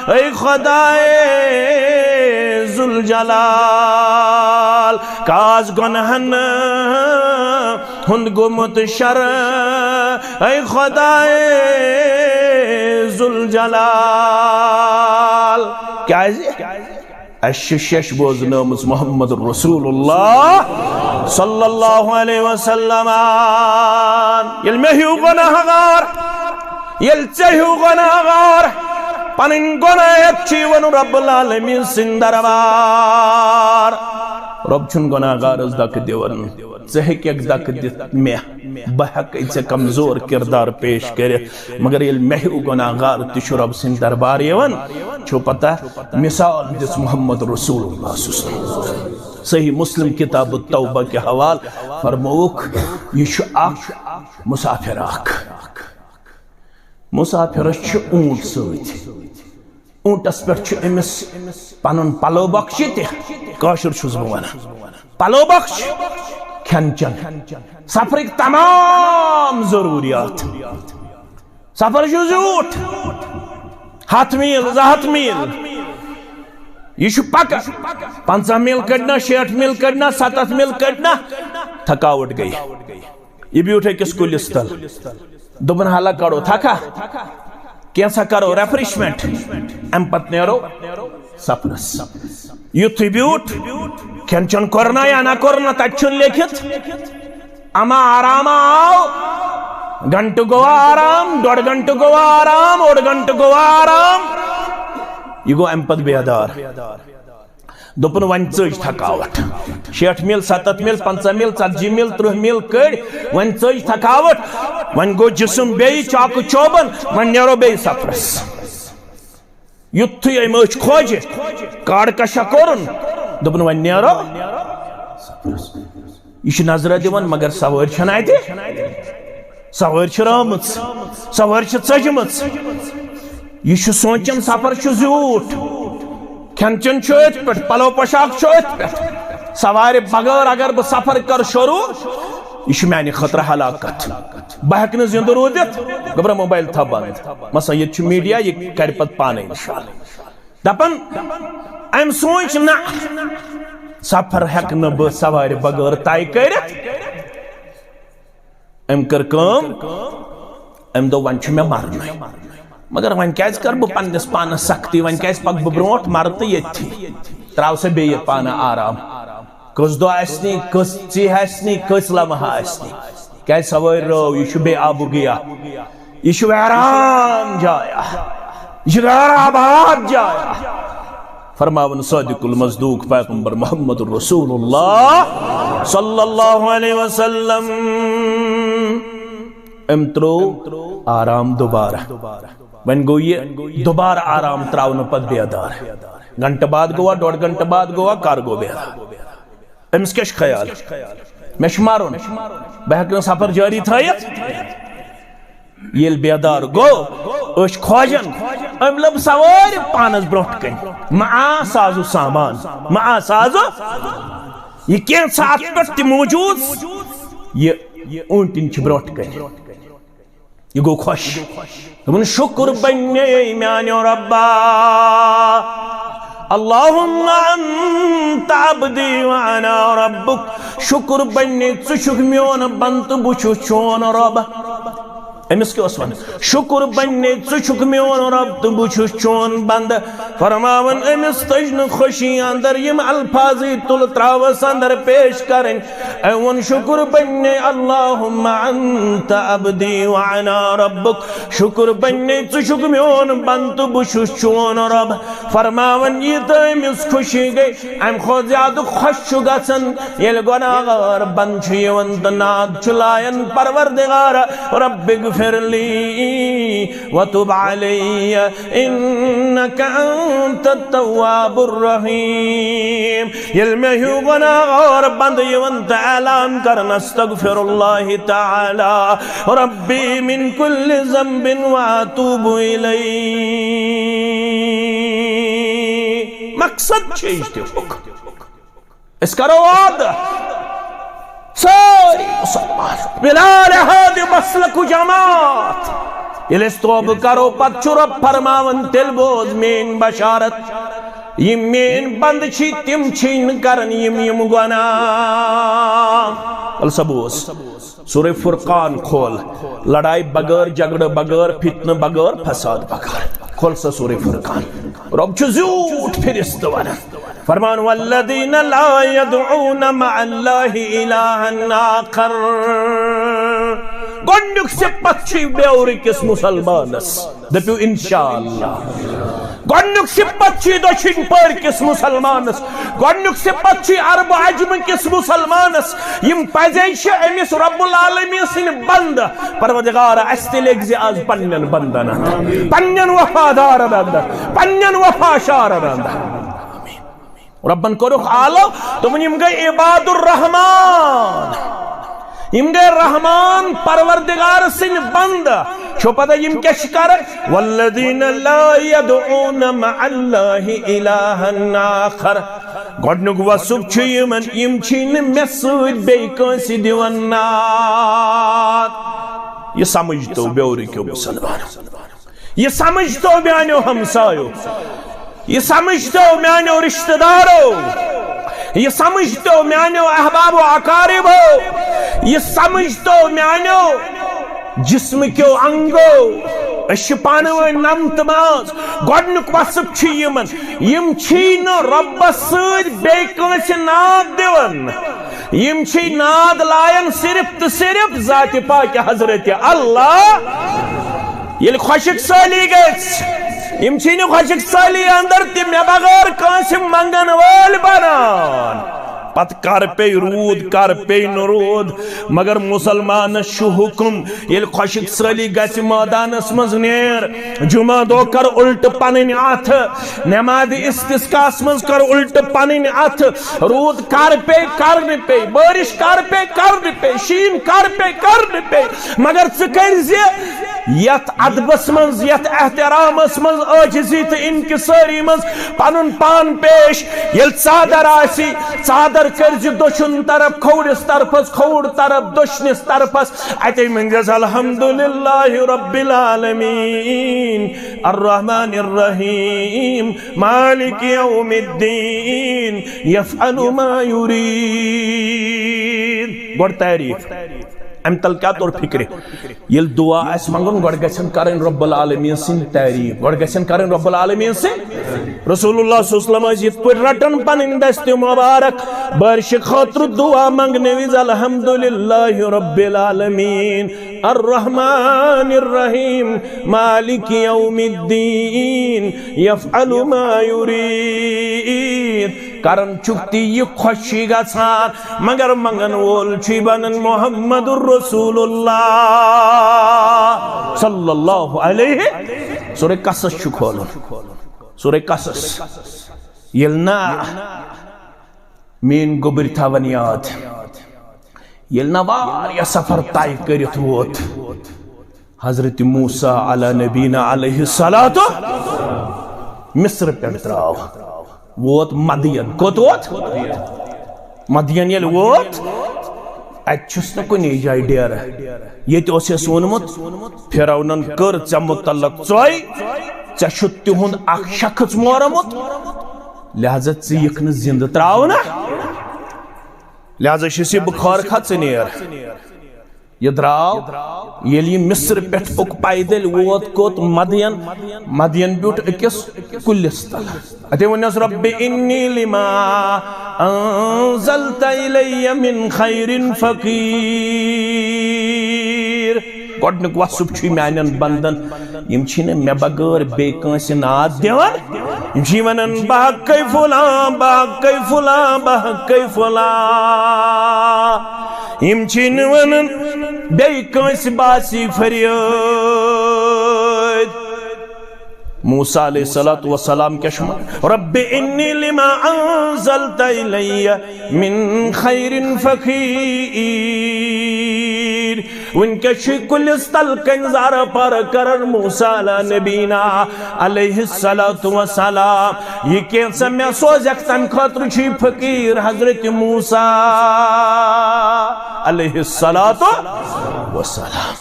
اے خدائے ذوالجلال، کاز گۄناہن ہُنٛد گوٚمُت شر، اے خدائے ذوالجلال۔ کیٛازِ؟ اَسہِ چھِ شیٚش بوزنٲومٕژ محمد رسول اللہ صلی اللہ علیہ وسلم۔ ییٚلہِ مےٚ ہیوٗ گۄناہ گار، ییٚلہِ ژےٚ ہیوٗ گۄناہ گار، پنٕنۍ گۄناہ ہٮ۪تھ چھِ یِوان رب العالمین سٕنٛدِ دربار۔ رب چھُنہٕ گۄناہ گارس دکہٕ دِوان۔ ژٕ ہیٚککھ دکہٕ دِتھ مےٚ، بہٕ ہٮ۪کے ژےٚ کمزور کردار پیش کٔرِتھ، مگر ییٚلہِ مےٚ ہیوٗ گۄناہ گار تہِ چھُ رب سٕنٛدِ دربار یِوان، چھُو پتہ، مثال دِژ محمد رسول اللہ صلی اللہ علیہ وسلم۔ صحیح مسلم کتاب التوبہ کہِ حوالہٕ فرمووُکھ، یہِ چھُ اکھ مسافر اکھ۔ مسافرس چھُ اوٗنٹ سۭتۍ۔ اوٗنٹس پٮ۪ٹھ چھُ أمِس پنُن پلو بخش تہِ، کٲشُر چھُس بہٕ ونان، پلو بخش، کھٮ۪ن چٮ۪ن، سفرٕکۍ تمام ضروٗریات۔ سفر چھُ زیوٗٹھ، ہتھ میٖل، زٕ ہتھ میٖل، یہِ چھُ پکان۔ پنٛژاہ میٖل کٔڑۍ نا، شیٹھ میٖل کٔڑۍ نا، ستتھ میٖل کٔڑۍ نا، تھکاوٹ گٔے۔ یہِ بیوٗٹھ أکِس کُلِس تل۔ دوٚپُن، "حالا کڑو تھکا، کینٛژھا کرو ریفریشمنٹ، امہِ پتہٕ نیرو سفرس۔" یُتھُے بیوٗٹھ، کھٮ۪ن چٮ۪ن کوٚرنا یا نہ کوٚرنا، تتہِ چھُنہٕ لیکھِتھ۔ اما آرام آو، گھنٹہٕ گوٚو آرام، ڈۄڈ گھنٹہٕ گوٚو آرام، اوٚڑ گھنٹہٕ گوٚو آرام، یہِ گوٚو امہِ پتہٕ بیدار۔ دوٚپُن، "وۄنۍ ژٔج تھکاوٹ۔ شیٹھ میٖل، ستتھ میٖل، پنٛژاہ میٖل، ژتجی میٖل، ترٕٛہ میٖل کٔڑۍ، وۄنۍ ژٔج تھکاوٹ۔ وۄنۍ گوٚو جسم بیٚیہِ چاکہٕ چوبن، وۄنۍ نیرو بیٚیہِ سفرس۔" یُتھُے أمۍ أچھ کھوجہِ، کاڈ کشا کوٚرُن، دوٚپُن، "وۄنۍ نیرو سفرس۔" یہِ چھُ نظرہ دِوان، مگر سوٲرۍ چھَنہٕ اَتہِ۔ سوٲرۍ چھِ رٲمٕژ، سوٲرۍ چھِ ژٔجمٕژ۔ یہِ چھُ سونٛچان، سفر چھُ زیوٗٹھ، کھٮ۪ن چٮ۪ن چھُ أتھۍ پٮ۪ٹھ، پلو پوشاک چھُ أتھۍ پٮ۪ٹھ۔ سوارِ بغٲر اگر بہٕ سفر کرٕ شروٗع، یہِ چھُ میانہِ خٲطرٕ ہلاکت۔ بہٕ ہٮ۪کہٕ نہٕ زِندٕ روٗزِتھ۔ گوٚبرا موبایل تھاو بنٛد۔ مثلاً ییٚتہِ چھُ میٖڈیا، یہِ کرِ پتہٕ پانے انشاءاللہ۔ دپان، أمۍ سوٗنٛچ نہ، سفر ہٮ۪کہٕ نہٕ بہٕ سوارِ بغٲر طے کٔرِتھ۔ أمۍ کٔر کٲم، أمۍ دوٚپ، "وۄنۍ چھُ مےٚ مرنُے۔ مگر وۄنۍ کیٛازِ کَرٕ بہٕ پنٛنِس پانَس سختی؟ وۄنۍ کیٛازِ پَکہٕ بہٕ برونٛٹھ؟ مَرٕ تہٕ ییٚتھی۔ ترٛاو سا بیٚیہِ پانہٕ آرام۔ کٔژ دۄہ آسہِ نی، کٔژ ژیٖہۍ آسہِ نی، کٔژ لمحہٕ آسہِ نی؟ کیٛازِ سوٲرۍ رٲو، یہِ چھُ بے آب و گیا، یہِ چھُ ویران جایا، یہِ چھُ غٲر آباد جایا۔" فرماوان صادق المصدوق پیغمبر محمد رسول اللہ صلی اللہ علیہ وسلم، أمۍ ترٛوو آرام دوبارہ۔ وۄنۍ گوٚو یہِ دوبارہ آرام ترٛاونہٕ پتہٕ بیدار۔ گھنٹہٕ بعد گوٚوا، ڈۄڈ گھنٹہٕ بعد گوٚوا، کر گوٚو بیدار؟ أمِس کیٛاہ چھُ خیال؟ مےٚ چھُ مَرُن، بہٕ ہٮ۪کہٕ نہٕ سفر جٲری تھٲیِتھ۔ ییٚلہِ بیدار گوٚو، أچھ کھوجن، أمۍ لٔب سوٲرۍ پانس برونٛٹھ کنہِ۔ معا ساز و سامان، معا ساز و، یہِ کینٛژھا اتھ پٮ۪ٹھ تہِ موٗجوٗد، یہِ اوٗنٛٹِنۍ چھِ برونٛٹھ کنہِ۔ یہِ گوٚو خۄش۔ دوٚپُن، "شُکُر بننے میانیو رۄبا، اللہم انت عبدی وانا ربک۔" شُکُر بننے، ژٕ چھُکھ میون بندٕ تہٕ بہٕ چھُس چون رۄب۔ أمِس کیٛاہ اوس وَنان؟ "شُکُر بننے، ژٕ چھُکھ میون رۄب تہٕ بہٕ چھُس چون بندٕ۔" فرماوان أمِس تٔج نہٕ خوشی اندر یِم الفاظٕے تُلہٕ تراوس اندر پیش کرٕنۍ۔ أمۍ ووٚن، "شُکُر بننے، اللہم انت عبدی وانا ربک۔" شُکُر بننے، ژٕ چھُکھ میون بندٕ تہٕ بہٕ چھُس چون رۄب۔ فرماوان، یہِ تہٕ أمِس خوشی گٔے، امہِ کھۄتہٕ زیادٕ خۄش چھُ گژھان، ییٚلہِ گۄناہگار بندٕ چھُ یِوان تہٕ ناد چھُ لایان، "پروردگار، رب اغفر لی وتب علی انک انت التواب الرحیم۔" ییٚلہِ مےٚ ہیوٗ گۄناہگار بندٕ یِوان تہٕ اعلان کران، "استغفر اللہ تعالی ربی من کل ذنب واتوب الیہ۔" مقصد چھُ اجتماعُک۔ أسۍ کرو وعدٕ، سٲری مسلمان، بلال احد مسلک و جماعت۔ ییٚلہِ أسۍ توبہٕ کرو، پتہٕ چھُ رۄب فرماوان، "تیٚلہِ بوز میٲنۍ بشارت، یِم میٲنۍ بندٕ چھِ، تِم چھِ نہٕ کران یِم یِم گۄناہ۔" وَلہٕ سا بوز۔ سورہ فرقان کھول، لڑائی بغٲر، جھگڑٕ بغٲر، فتنہٕ بغٲر، فساد بغٲر۔ کھول سا سورہ فرقان۔ رۄب چھُ زیوٗٹھ فرشتہٕ ونان۔ فرمان، "والذین لا یدعون مع اللہ الہا آخر۔" گۄڈنیُک صفت چھُ بیورِ کِس مسلمانس۔ دٔپِو انشاءاللہ۔ گۄڈنیُک صفت چھُ دٔچھِنۍ پٔرۍ کِس مُسلمانس، گۄڈنیُک صفت چھُ عرب و عجم کِس مُسلمانس۔ یِم پزے چھِ أمِس رب العالمین سٕنٛدۍ بندٕ۔ پروردگار، اسہِ تہِ لیکھ زِ از پننٮ۪ن بندن اندر، پننٮ۪ن وفادارن اندر، پننٮ۪ن وفاشارن اندر۔ ربن کوٚرُکھ آلو، دوٚپُن، یِم گٔے عباد الرحمان، یِم گٔے رحمان پروردگار سٕنٛدۍ بندٕ۔ چھو پتہ یِم کیٛاہ چھِ کران؟ والذین لا یدعون مع اللہ الہا آخر۔ گۄڈنیُک وصف چھُ یِمن، یِم چھِ نہٕ مےٚ سۭتۍ بیٚیہِ کٲنٛسہِ دِوان ناد۔ یہِ سمجھ تو بیورِ کیو مسلمانو۔ یہِ سمجھ تو میانیو ہمسایو، یہِ سمجھ تو میانیو رشتہ دارو، یہِ سمجھ تو میانیو احباب و اقاربو، یہِ سمجھ تو میانیو جسمکیو انگو۔ أسۍ چھِ پانہٕ ؤنۍ نمتہٕ ماز۔ گۄڈنیُک وصف چھُ یِمن، یِم چھی نہٕ رۄبس سۭتۍ بیٚیہِ کٲنٛسہِ ناد دِوان۔ یِم چھِ ناد لایان صرف تہٕ صرف ذاتِ پاک حضرت اللہ۔ ییٚلہِ خۄشک سٲلی گژھِ، یِم چھِ نہٕ خۄشک سٲلی اندر تہِ مےٚ بغٲر کٲنٛسہِ منگن وٲلۍ بنان۔ پتہٕ کر پیٚیہِ روٗد، کر پیٚیہِ نہٕ روٗد، مگر مُسلمانس چھُ حُکم، ییٚلہِ خۄشک سٲلی گژھِ، مٲدانس منٛز نیر، جمعہ دۄہ کر الٹہٕ پنٕنۍ اتھٕ، نمازِ استسقاہس منٛز کر الٹہٕ پنٕنۍ اتھٕ۔ روٗد کر پیٚیہِ، کر نہٕ پیٚیہِ، بٲرِش کر پیٚیہِ، کر نہٕ پیٚیہِ، شیٖن کر پیٚیہِ، کر نہٕ پیٚیہِ، مگر ژٕ کٔرۍ زِ یتھ ادبس منٛز، یتھ احترامس منٛز، عٲجزی تہٕ انکسٲری منٛز پنُن پان پیش۔ ییٚلہِ ژادر آسہِ، ژادر کٔرۍ زِ دٔچھُن طرف کھوورِس طرفس، کھووُر طرف دٔچھنِس طرفس۔ اتے ؤنۍ زٮ۪س، الحمد للہ رب العالمین، الرحمن الرحیم، مالک یوم الدین، یفعل ما یرید۔ گۄڈٕ تعریٖف۔ امہِ تل کیٛاہ توٚر فکرِ؟ ییٚلہِ دعا آسہِ منٛگُن، گۄڈٕ گژھن کرٕنۍ رب العالمین سٕنٛدۍ تعریٖف، گۄڈٕ گژھن کرٕنۍ رب العالمین سٕنٛدۍ۔ رسول اللہ صلی اللہ علیہ وسلم ٲسۍ یِتھ پٲٹھۍ رٹان پنٕنۍ دستِ مبارک بٲرشہِ خٲطرٕ دعا منٛگنہٕ وِزِ، الحمد للہ رب العالمین، الرحمن الرحیم، مالک یوم الدین، یفعل ما یرید۔ کران چھُکھ تی یہِ خۄش چھُے گژھان، مگر منگن وول چھُے بنان محمد رسول اللہ صلی اللہ علیہ۔ سورہ قصص چھُ کھولُن، سورہ قصص۔ ییٚلہِ نہ میٲنۍ گوٚبٕرۍ تھاون یاد، ییٚلہِ نہ واریاہ سفر طے کٔرِتھ ووت، حضرت موسیٰ علی نبینا علیہ الصلوۃ مصر پٮ۪ٹھ درٛاو، ووت مدین۔ کوٚت ووت؟ مدین ییٚلہِ ووت، اَتہِ چھُس نہٕ کُنی جایہِ ڈیرٕ۔ ییٚتہِ اوس یَس ووٚنمُت، فرعونن کٔر ژےٚ مُتعلق ژۄے، ژےٚ چھُ تِہُنٛد اکھ شخص مورمُت، لہذا ژٕ یِکھ نہٕ زِندٕ ترٛاونہٕ۔ لہذا چھُس یہِ بخار کھا ژٕ نیر۔ یہِ درٛاو، ییٚلہِ یہِ مصر پٮ۪ٹھ پوٚک پیدل، ووت کوٚت؟ مدین۔ مدین بیوٗٹھ أکِس کُلِس تل۔ اَتے ووٚننَس، "رب انی لما انزلت الی من خیر فقیر۔" گۄڈٕنیُک وصف چھُ میانٮ۪ن بندن، یِم چھِنہٕ مےٚ بغٲر بیٚیہِ کٲنٛسہِ ناد دِوان۔ یِم چھِ وَنان، "بہٕ ہا کٔے فُلان، بہٕ ہا کٔے فُلان، بہٕ ہا کٔے فُلان۔" یِم چھِ نہٕ وَنان بیٚیہِ کٲنٛسہِ باسی فریاد۔ موسیٰ علیہ الصلوۃ والسلام کیٛاہ چھُ وَنان؟ "رب انی لما انزلت الی من خیر فقیر۔" وٕنکیٚس چھُ کُلِس تل کنہِ زارٕ پارٕ کران موسیٰ علی نبینا علیہ الصلوۃ والسلام۔ یہِ کینٛژھا مےٚ سوزکھ، تَمہِ خٲطرٕ چھُ یہِ فقیٖر حضرت موسیٰ علیہ الصلوۃ والسلام۔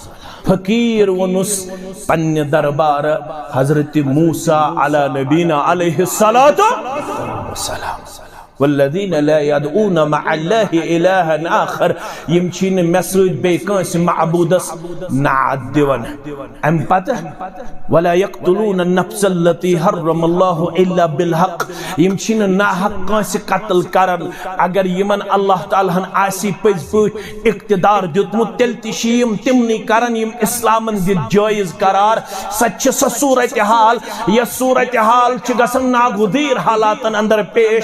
فقیٖر ووٚنُس پننہِ دربارٕ حضرت موسیٰ علی نبینا علیہ الصلوۃ والسلام۔ والذین لا یدعون مع اللہ الہا آخر، یِم چھی نہٕ مےٚ سۭتۍ بیٚیہِ کٲنٛسہِ معبوٗدس ناد دِوان۔ اَمہِ پتہٕ، ولا یقتلون النفس التی حرم اللہ الا بالحق، یِم چھی نہٕ ناحق کٲنٛسہِ قتل کران۔ اگر یِمن اللہ تعالیٰ ہن آسی پٔزۍ پٲٹھۍ اقتدار دیُتمُت، تیٚلہِ تہِ چھِ یِم تِمنٕے کران یِم اسلامن دِتھ جٲیز قرار۔ سۄ تہِ چھِ سۄ صورتحال، یۄس صورتحال چھِ گژھان ناگزیر حالاتن اندر پیش۔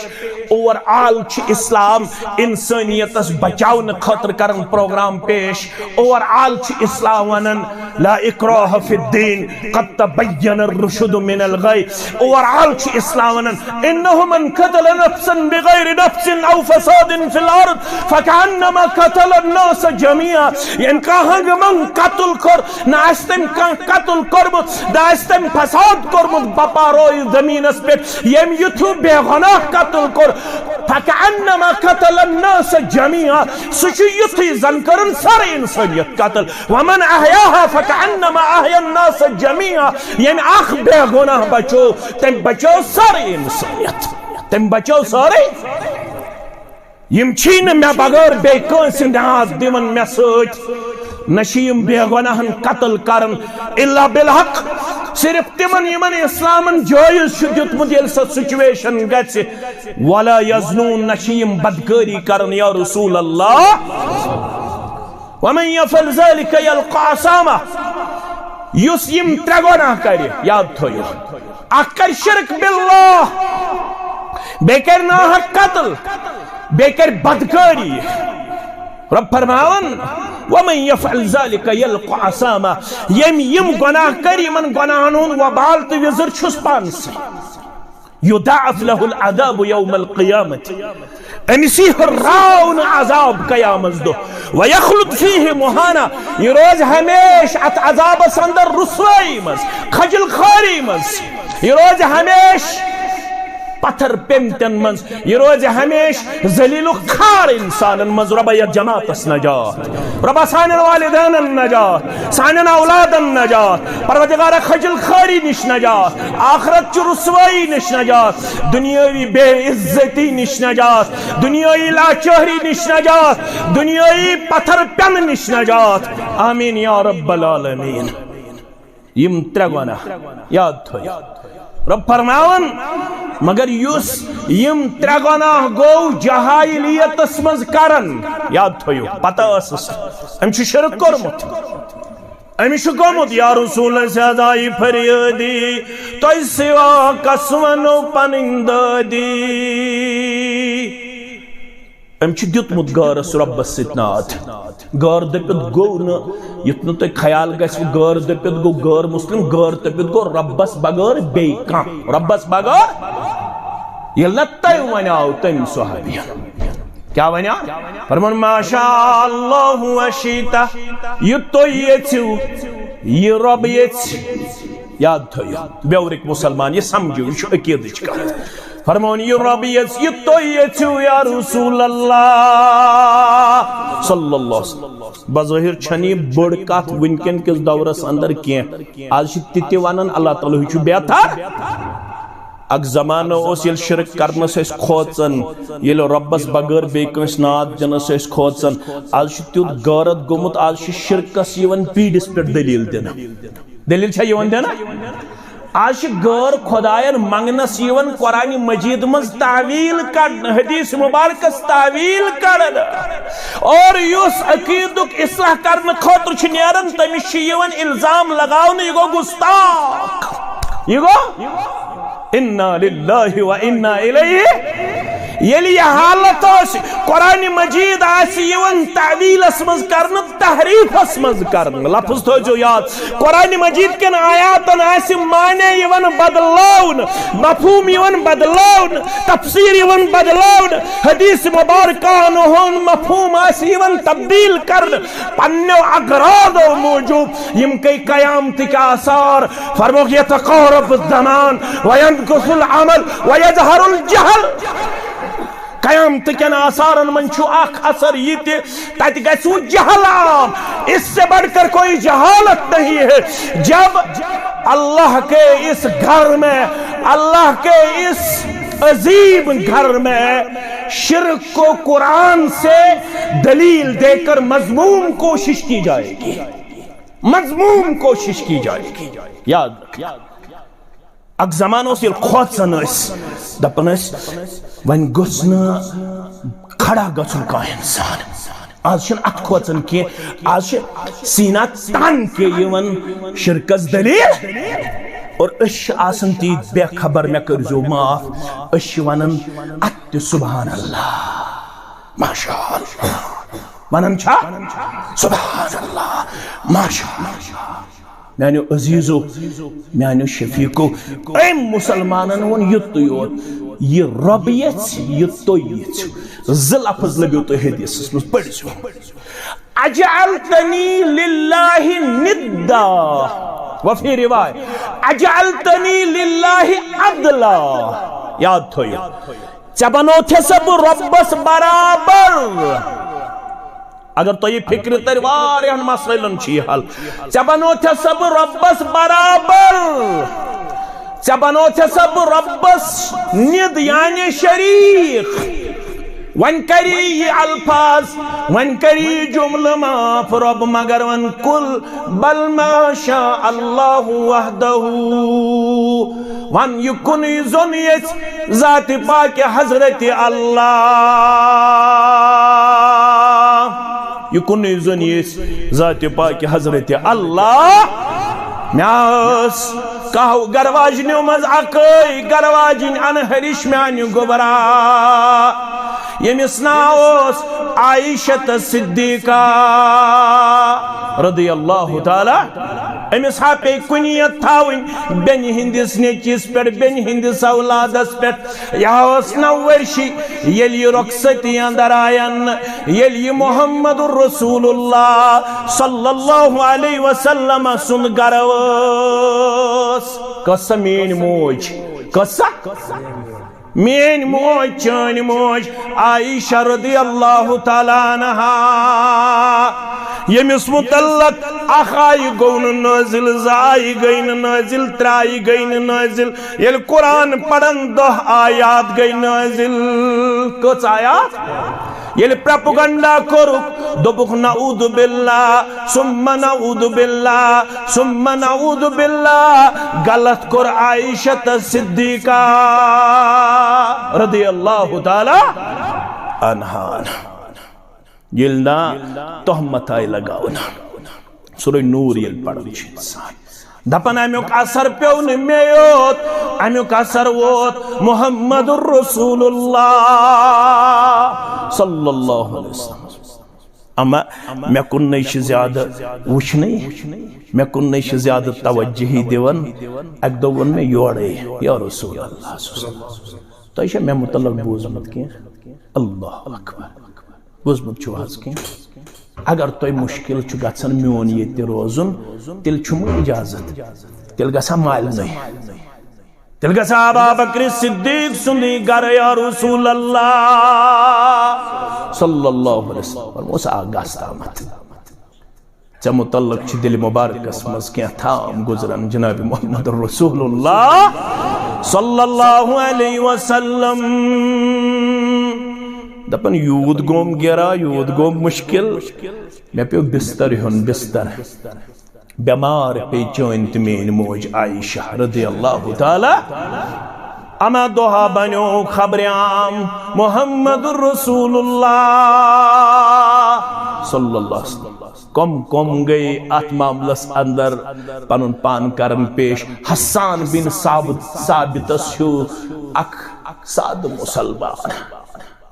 اوور آل چھُ اسلام انسانیتس بچاونہٕ خٲطرٕ کران پروگرام پیش۔ اوور آل چھُ اسلام ونان، لا اکراہ فی الدین، قد تبین الرشد من الغی۔ اوور آل چھُ اسلام ونان، انہ من قتل نفسا بغیر نفس او فساد فی الارض فکانما قتل الناس جمیعا۔ ییٚمۍ کانٛہہ ہنگہٕ منٛگہٕ قتل کوٚر، نہ آسہِ تٔمۍ کانٛہہ قتل کوٚرمُت، نہ آسہِ تٔمۍ فساد کوٚرمُت بپا رویہِ زمینس پٮ۪ٹھ، ییٚمۍ یُتھ ہیوٗ بے گۄناہ قتل کوٚر، فکأنما قتل الناس جمیعا، سُہ چھُ یُتھُے زن کٔرٕن سٲرٕے انسٲنیت قتل۔ ومن احیاها فکأنما احیا الناس جمیعا، ییٚمۍ اکھ بے گۄناہ بچو، تٔمۍ بچٲو سٲرٕے انسٲنیت، تٔمۍ بچٲو سٲرٕے۔ یِم چھی نہٕ مےٚ بغٲر بیٚیہِ کٲنٛسہِ ناد دِوان مےٚ سۭتۍ، نہ چھِ یِم بے گۄناہن قتل کران الا بالحق، صرف تِمن یِمن اسلامن جٲیز چھُ دیُتمُت۔ ییٚلہِ سۄ سچویشن گژھِ، ولا یزنون، نہ چھِ یِم بدکٲری کران یا رسول اللہ۔ ومن یفعل ذلک یلق اثاما، یُس یِم ترٛےٚ گۄناہ کرِ، یاد تھٲیِو، اکھ کرِ شرک باللہ، بیٚیہِ کرِ ناحق قتل، بیٚیہِ کرِ بدکٲری۔ رب فرماوان، ومن یفعل ذلک یلق اثاما، ییٚمۍ یِم گۄناہ کرِ، یِمن گۄناہن ہُنٛد وبال تہٕ وِزر چھُس پانسٕے۔ یضاعف لہ العذاب یوم القیامت، أمِس یی ہُراونہٕ عذاب قیامت دۄہ۔ ویخلد فیہ مہانا، یہِ روزِ ہمیشہ اتھ عذابس اندر رسوٲیی منٛز، خجل خوٲری منٛز۔ یہِ روزِ ہمیشہ پتھر پیمتن منٛز، یہِ روزِ ہمیشہ ذلیل و خوار انسانن منٛز۔ رۄبا یتھ جماعتس نجات، رۄبا سانٮ۪ن والدینن نجات، سانٮ۪ن اولادن نجات، پروردگارا خجل خوٲری نِش نجات، آخرت چہِ رسوٲیی نِش نجات، دنیاوی بے عزتی نِش نجات، دنیاوی لاچٲری نِش نجات، دنیاوی پتھر پٮ۪نہٕ نِش نجات۔ آمین یا رب العالمین۔ یِم ترٛےٚ گۄناہ یاد تھٲیِو۔ رب فرماوان، مگر یُس یِم ترٛےٚ گۄناہ گوٚو جاہلیتس منٛز کران، یاد تھٲیِو، پتہ ٲسٕس، أمۍ چھُ شرک کوٚرمُت۔ أمِس چھُ گوٚمُت، یا رسول سیادائی فریادی، تۄہہِ سوا کس ونو پنٕنۍ دٲدی؟ أمۍ چھُ دیُتمُت غٲرس رۄبس سۭتۍ ناد۔ غٲر دٔپِتھ گوٚو نہٕ، یُتھ نہٕ تۄہہِ خیال گژھِ، غٲر دٔپِتھ گوٚو غٲر مسلم، غٲر دٔپِتھ گوٚو رۄبس بغٲر بیٚیہِ کانٛہہ، رۄبس بغٲر۔ ییٚلہِ نہ تۄہہِ ونیاو تٔمۍ صحابین، کیٛاہ ونیاو؟ فرمون، ما شاء اللہ و شیتا، یہِ تُہۍ یژھِو، یہِ رۄب یژھِ، یاد تھٲیِو، بیورٕکۍ مُسلمان، یہِ سمجھِو، یہِ چھُ عقیدٕچ کتھ۔ فرمون، یہِ رۄب یژھِ، یہِ تُہۍ یژھِو یا رسول اللہ صلی اللہ علیہ وسلم۔ بظٲہِر چھنہٕ یہِ بٔڑ کتھ وٕنکٮ۪ن کِس دورس اندر کینٛہہ۔ آز چھِ تہِ تہِ ونان، اللہ تعالیٰ ہٕے چھُ بہتر۔ اکھ زمانہٕ اوس، ییٚلہِ شرک کرنس ٲسۍ کھوژان، ییٚلہِ رۄبس بغٲر بیٚیہِ کٲنٛسہِ ناد دِنس ٲسۍ کھوژان۔ آز چھُ تیُتھ غٲرت گوٚمُت، آز چھِ شرکس یِوان پیٖڈِس پٮ۪ٹھ دٔلیٖل دِنہٕ۔ دٔلیٖل چھا یِوان دِنہٕ؟ آز چھِ غٲر خۄدایَن منٛگنَس یِوان قرآنِ مجیٖد منٛز تاویٖل کڑنہٕ، حدیث مبارکس تاویٖل کڑنہٕ۔ اور یُس عقیٖدُک اصلاح کرنہٕ خٲطرٕ چھُ نیران، تٔمِس چھُ یِوان الزام لگاونہٕ، یہِ گوٚو گستاخ۔ یہِ گوٚو؟ انا للہ و انا الیہ۔ ییٚلہِ یہِ حالت ٲس، قرآنِ مجیٖد آسہِ یِوان تاویٖلس منٛز کرنہٕ، تحریفس منٛز کرنہٕ۔ لفظ تھٲیزیو یاد، قرآنِ مجیٖد کٮ۪ن آیاتن آسہِ معنی یِوان بدلاونہٕ، مفہوم یِوان بدلاونہٕ، تفسیر یِوان بدلاونہٕ، حدیث مبارکن ہُنٛد مفہوم آسہِ یِوان تبدیل کرنہٕ پننیو اغراضو موٗجوٗب۔ یِم گٔے قیامتٕکۍ آثار۔ فرموکھ، یتقارب الزمان وینقص العمل ویظہر الجہل۔ قیامت کٮ۪ن آثارن منٛز چھُ اکھ اثر یہِ تہِ، تتہِ گژھِ جہل عام۔ اس سے بڑھ کر کوئی جہالت نہیں ہے۔ جب اللہ کے اس گھر میں، اللہ کے اس عظیم گھر میں شرک کو قرآن سے دلیل دے کر مذموم کوشش کی جائے گی، مذموم کوشش کی جائے گی۔ یاد رکھ۔ اکھ زمانہٕ اوس، ییٚلہِ کھوژان ٲسۍ، دپان ٲسۍ، وۄنۍ گوٚژھ نہٕ کھڑا گژھُن کانٛہہ انسان۔ آز چھُنہٕ اتھ کھوژان کینٛہہ، آز چھِ سیٖنا تان کے یِوان شرکس دلیل۔ اور أسۍ چھِ آسان تیٖتۍ بے خبر، مےٚ کٔرۍزیو معاف، أسۍ چھِ ونان اتھ تہِ سبحان اللہ، ماشاء اللہ، ونان چھا سبحان اللہ، ماشاء اللہ۔ میانیو عزیزو، میانیو شفیقو، أمۍ مسلمانن ووٚن یُتُے یوت، یہِ رۄب یژھِ، یہِ تُہۍ یژھِو۔ زٕ لفظ لٔبِو تُہۍ حدیثس منٛز، پٔرۍزیو۔ اجعلتنی للہ ندا، وفی روایت، اجعلتنی للہ عدلا۔ یاد تھٲیِو، ژےٚ بنوتھے سا بہٕ رۄبس برابر۔ اگر تۄہہِ یہِ فکرِ ترِ، واریاہن مسٲیلن چھُ یہِ حل۔ ژےٚ بنوتھے سا بہٕ رۄبس برابر، ژےٚ بنوتھے سا بہٕ رۄبس ند، یعنی شریک۔ وۄنۍ کری یہِ الفاظ، وۄنۍ کری یہِ جملہٕ معاف، رۄب مگر وۄنۍ قل بل ما شاء اللہ وحدہ۔ وَن یہِ کُنُے زوٚن یژھِ ذاتِ پاکِ حضرتِ اللہ۔ یہِ کُنُے زوٚن یژھِ ذاتِ پاکِ حضرتِ اللہ۔ مےٚ ٲس کاہ گرواجنیو منٛز اکٲے گرواجِنۍ انہرِش میانہِ گوٚبرا، ییٚمِس ناو اوس عائشہ صدیقہ رضی اللہ تعالیٰ۔ أمِس ہا پیٚیہِ کُنیت تھاوٕنۍ بیٚنہِ ہٕنٛدِس نیٚچِس پٮ۪ٹھ، بیٚنہِ ہٕنٛدِس اولادس پٮ۪ٹھ۔ یہِ ہا ٲس نَو ؤرشی، ییٚلہِ یہِ رۄخصتی اندر آین، ییٚلہِ یہِ محمد رسول اللہ صلی اللہ علیہ وسلم سُنٛد گرٕ ٲس۔ کۄس سا میٲنۍ موج؟ کۄس سا؟ میٲنۍ موج، چٲنۍ موج عائشہ رضی اللہ تعالیٰ عنہا، ییٚمِس متعلق اکھ آیہِ گوٚو نہٕ نٲزِل، زٕ آیہِ گٔے نہٕ نٲزِل، ترٛےٚ آیہِ گٔے نہٕ نٲزِل۔ ییٚلہِ قرآن پرن، دَہ آیات گٔے نٲزِل۔ کٔژ آیات؟ ییٚلہِ پروپیگنڈا کوٚرُکھ، دوٚپُکھ، "نعوذ باللہ، ثم نعوذ باللہ، ثم نعوذ باللہ"، غلط کوٚر عائشہ صدیقہ رضی اللہ تعالیٰ عنہا۔ ییٚلہِ نا تہمت آیہِ لگاونہٕ، سورہ نور ییٚلہِ پران چھُ انسان، دپان، امیُک اثر پیوٚو نہٕ مےٚ یوت، امیُک اثر ووت محمد رسول اللہ صلی اللہ علیہ وسلم۔ اما مےٚ کُن نَے چھِ زیادٕ وٕچھنٕے، مےٚ کُن نَے چھِ زیادٕ توجہی دِوان۔ اَکہِ دۄہ ووٚن مےٚ یورَے، یا رسول اللہ صلی اللہ علیہ وسلم، تۄہہِ چھا مےٚ مُتعلق بوٗزمُت کینٛہہ؟ اللہ اکبر۔ بوٗزمُت چھُو حظ کینٛہہ؟ اگر تۄہہِ مُشکِل چھُ گژھان میون ییٚتہِ روزُن، تیٚلہِ چھُم اجازت، تیٚلہِ گژھٕ ہا مالنٕے، تیٚلہِ گژھٕ ہا ابا بکر صدیق سُنٛدٕے گرٕ، یا رسول اللہ صلی اللہ علیہ وسلم۔ فرموس، آ، گژھ تامتھ۔ ژےٚ متعلق چھِ دِلہِ مبارکس منٛز کینٛہہ تام گُزران جناب محمد رسول اللہ صلی اللہ علیہ وسلم۔ دپان، یوٗت گوم گیرا، یوٗت گوم مُشکِل، مےٚ پیوٚو بستر ہیوٚن، بستر۔ بٮ۪مار پیٚیہِ چٲنۍ تہٕ میٲنۍ موج عائشہ رضی اللہ تعالیٰ۔ اما دۄہا بنیو خبرِ عام محمد رسول اللہ صلی اللہ علیہ وسلم۔ کم کم گٔے اتھ معاملس اندر پنُن پان کران پیش؟ حسان بن ثابت، ثابتس ہیوٗ اکھ سادٕ مسلمان،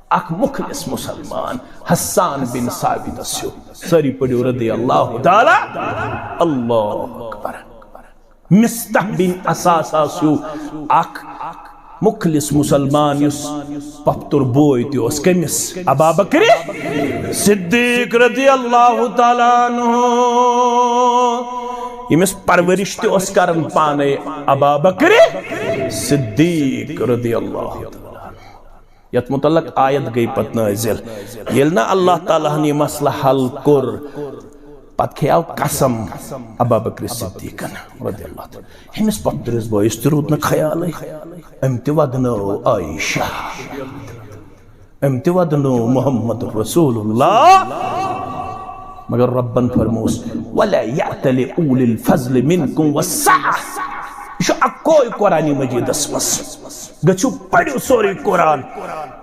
اکھ مخلص مسلمان، حسان بن ثابتس ہیوٗ۔ سٲری پٔرِو رضی اللہ تعالیٰ۔ اللہ اکبر۔ مصطح بن اثاثہ ہیوٗ اکھ مخلص مسلمان، یُس پۄپھتُر بوے تہِ اوس کٔمِس؟ ابا بکر صدیق رضی اللہ تعالیٰ عنہ، ییٚمِس پرورش تہِ اوس کران پانے ابا بکر صدیق رضی اللہ تعالیٰ عنہ۔ یتھ متعلق آیت گٔے پتہٕ نٲزِل، ییٚلہِ نہٕ اللہ تعالیٰ ہن یہِ مسلہٕ حل کوٚر، پتہٕ کھیاو قسم ابا بکر صدیقن رضی اللہ تعالیٰ۔ أمِس پۄپھتٕرِس بٲیِس تہِ روٗد نہٕ خیالٕے، أمۍ تہِ ودنٲو عائشہ۔ أمۍ تہِ ودنٲو محمد رسول اللہ۔ مگر رۄبن فرمووُس، "ولا يأتل أولو الفضل منكم والسعة۔" یہِ چھُ اکوے قرآن مجیدس منٛز۔ گٔژھِو پٔرِو سورُے قرآن۔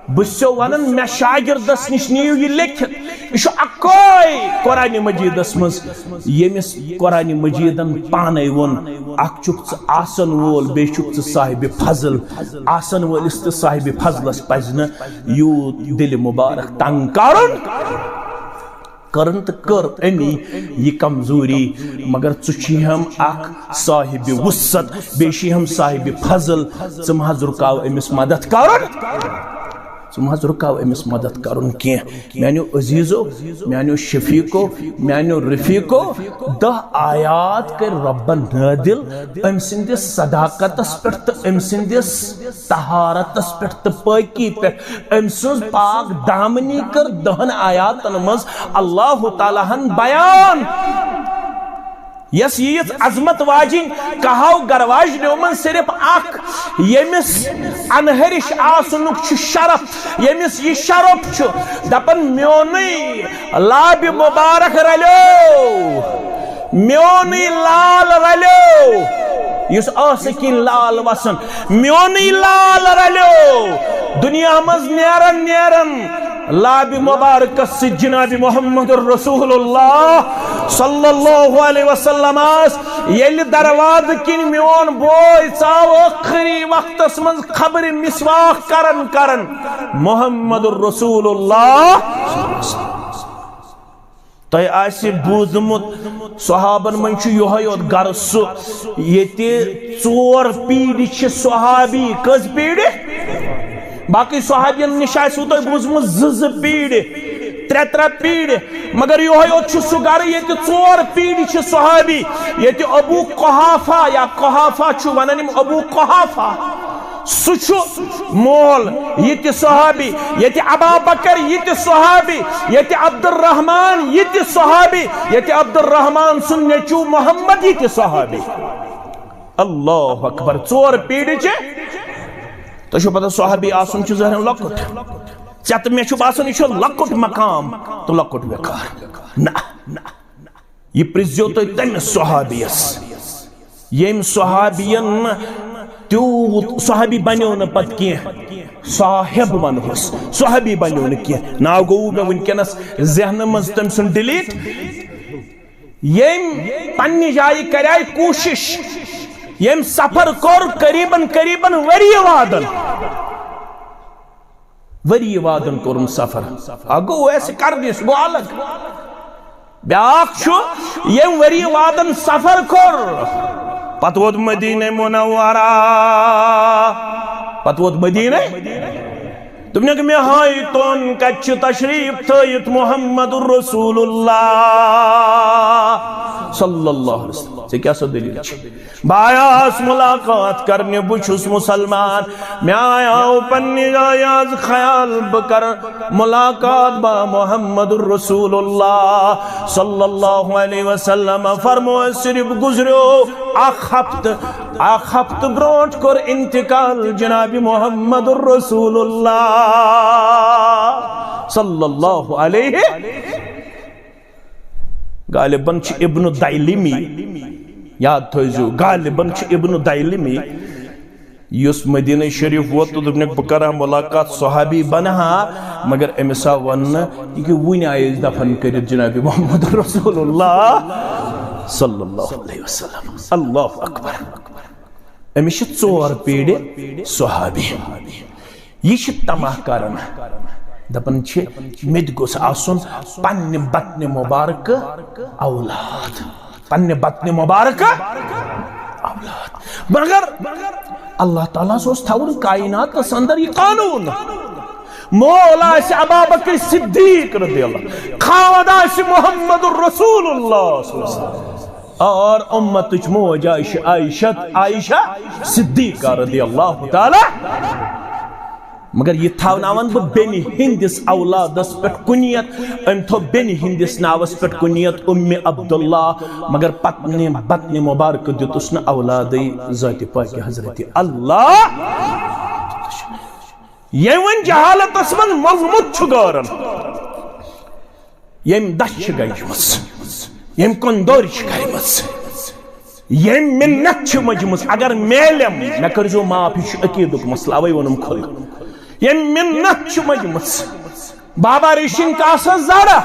بہٕ چھُسو ونان، مےٚ شاگردس نِش نِیِو یہِ لیکھِتھ۔ یہِ چھُ اکوے قرآن مجیدس منٛز، ییٚمِس قرآن مجیدن پانے ووٚن، اکھ چھُکھ ژٕ آسن وول، بیٚیہِ چھُکھ ژٕ صاحبِ فضل۔ آسن وٲلِس تہٕ صاحبِ فضلس پزِ نہٕ یوٗت دِلہِ مبارک تنگ کرُن۔ کٔرٕن تہٕ کٔر أمی یہِ کمزوری، مگر ژٕ چھُے ہم اکھ صاحبِ وسعت، بیٚیہِ چھُے ہم صاحبِ فضل، ژٕ مہ حظ رُکاو أمِس مدد کرُن۔ ژٕ مہ حظ رُکاو أمِس مدد کرُن کینٛہہ۔ میانیو عزیزو، میانیو شفیقو، میانیو رفیقو، دَہ آیات کٔرۍ رۄبن نٲدِل أمۍ سٕنٛدِس صداقتس پٮ۪ٹھ تہٕ أمۍ سٕنٛدِس طہارتس پٮ۪ٹھ تہٕ پٲکی پٮ۪ٹھ۔ أمۍ سٕنٛز پاک دامنی کٔر دَہن آیاتن منٛز اللہ تعالیٰ ہن بیان۔ یۄس ییٖژ عظمت واجِنۍ کہو گرواجنیو منٛز صرف اکھ، ییٚمِس انہرِش آسنُک چھُ شرف، ییٚمِس یہِ شرف چھُ، دپان، میونُے لابِ مبارک رلیو، میونُے لال رلیو، یُس ٲسہٕ کِنۍ لال وسان، میونُے لال رلیو۔ دُنیا منٛز نیران نیران لابِ مبارکس سۭتۍ جناب محمد رسول اللہ صلی اللہ علیہ وسلم آس ییٚلہِ دروازٕ کِنۍ میون بوے ژاو ٲخری وقتس منٛز خبرِ مسواک کران کران محمد رسول اللہ۔ تۄہہِ آسہِ بوٗزمُت، صحابن منٛز چھُ یِہوٚے یوت گرٕ سُہ، ییٚتہِ ژور پیٖرِ چھِ صحابی۔ کٔژ پیٖرِ؟ باقٕے صحابین نِش آسِوٕ تۄہہِ بوٗزمُت زٕ زٕ پیٖرِ، ترٛےٚ ترٛےٚ پیٖرِ، مگر یِہوٚے یوت چھُ سُہ گرٕ، ییٚتہِ ژور پیٖرِ چھِ صحابی۔ ییٚتہِ ابو قحافہ یا قحافہ چھُ ونان یِم ابو قحافہ۔ سُہ چھُ مول، یہِ تہِ صحابی، ییٚتہِ ابا بکر، یہِ تہِ صحابی، ییٚتہِ عبدالرحمان، یہِ تہِ صحابی، ییٚتہِ عبدالرحمان سُنٛد نیٚچوٗ محمد، یہِ تہِ صحابی۔ اللہ اکبر، ژور پیٖرِ چھِ۔ تۄہہِ چھو پتہ، صحابی آسُن چھُ ظٲہرن لۄکُٹ۔ ژےٚ تہٕ مےٚ چھُ باسان، یہِ چھُ لۄکُٹ مقام تہٕ لۄکُٹ وقار۔ نہ، نہ۔ یہِ پرٛژھزیو تُہۍ تٔمِس صحابیَس، ییٚمۍ صحابیَن نہٕ تیوٗت، صحابی بنیو نہٕ پتہٕ کینٛہہ، صاحب ونہوس، صحابی بنیو نہٕ کینٛہہ۔ ناو گوٚو مےٚ وٕنکیٚنَس ذہنہٕ منٛز تٔمۍ سُنٛد ڈِلیٖٹ۔ ییٚمۍ پننہِ جایہِ کریایہِ کوٗشِش، ییٚمۍ سفر کوٚر قریباً، قریباً ؤری وادن۔ ؤری وادن کوٚرُن سفر۔ اکھ گوٚو اویس قرنی، سُہ گوٚو الگ۔ بیاکھ چھُ، ییٚمۍ ؤری وادن سفر کوٚر، پتہٕ ووت مدینہ منورہ، پتہٕ ووت مدینہ۔ دوٚپنَکھ، مےٚ ہاے تون کَتہِ چھِ تشریٖف تھٲیِتھ محمد رسول اللہ صلی اللہ علیہ وسلم۔ ژےٚ کیٛاہ سا دٔلیٖل چھِ؟ بہٕ آیاس مُلاقات کرنہِ، بہٕ چھُس مُسلمان، مےٚ آیاو پننہِ جایہِ آز خیال بہٕ کرٕ مُلاقات با محمد رسول اللہ صلی اللہ علیہ وسلم۔ فرمو، صرف گُزریو اکھ ہفتہٕ، اکھ ہفتہٕ برونٛٹھ کوٚر انتقال جناب محمد رسول اللہ صلی اللہ علیہ۔ غالباً چھُ ابن دیلمی، یاد تھٲیزیو، غالباً چھُ ابن دیلمی، یُس مدینہ شریف ووت تہٕ دوٚپنَکھ، بہٕ کرٕ ہا مُلاقات، صحابی بنہٕ ہا، مگر أمِس آو وننہٕ، یہِ کہِ وُنہِ آیہِ أسۍ دفن کٔرِتھ جناب محمد رسول اللہ صلی اللہ علیہ وسلم۔ اللہ اکبر۔ أمِس چھِ ژور پیٖرِ صحابی۔ یہِ چھِ طمع کران، دپان چھِ، مےٚ تہِ گوٚژھ آسُن پننہِ بطنِ مبارکہٕ اولاد، پننہِ بطنِ مبارکہٕ اولاد۔ مگر اللہ تعالیٰ ہس اوس تھاوُن کائناتس اندر یہِ قانون، مول آسہِ ابابکر صدیق رضی اللہ، خاوند آسہِ محمد رسول اللہ صلی اللہ علیہ وسلم۔ اور امتٕچ موج آسہِ عائشہ، عائشہ صدیقہ رضی اللہ تعالیٰ۔ مگر یہِ تھاوناون بہٕ بیٚنہِ ہٕنٛدِس اولادس پٮ۪ٹھ کُنیت، أمۍ تھوٚو بیٚنہِ ہٕنٛدِس ناوس پٮ۪ٹھ کُنیت ام عبداللہ، مگر پتنہِ بطنِ مبارکہٕ دیُتُس نہٕ اولادٕے ذاتِ پاکہِ حضرت اللہ۔ ییٚمۍ وۄنۍ جہالتس منٛز مۄلمُت چھُ گٲرن، ییٚمۍ دچھ چھِ گجمٕژ، ییٚمۍ کۄندورِ چھِ کرِمٕژ، ییٚمۍ مِنت چھِ مٔجمٕژ، اگر میلیم، مےٚ کٔرۍزیو معاف، یہِ چھُ عقیٖدُک مسلہٕ، اوے ووٚنُم کھُلہٕ۔ ییٚمۍ مِنت چھِ مٔجمٕژ، بابا ریٖشِن کاسس زرہ،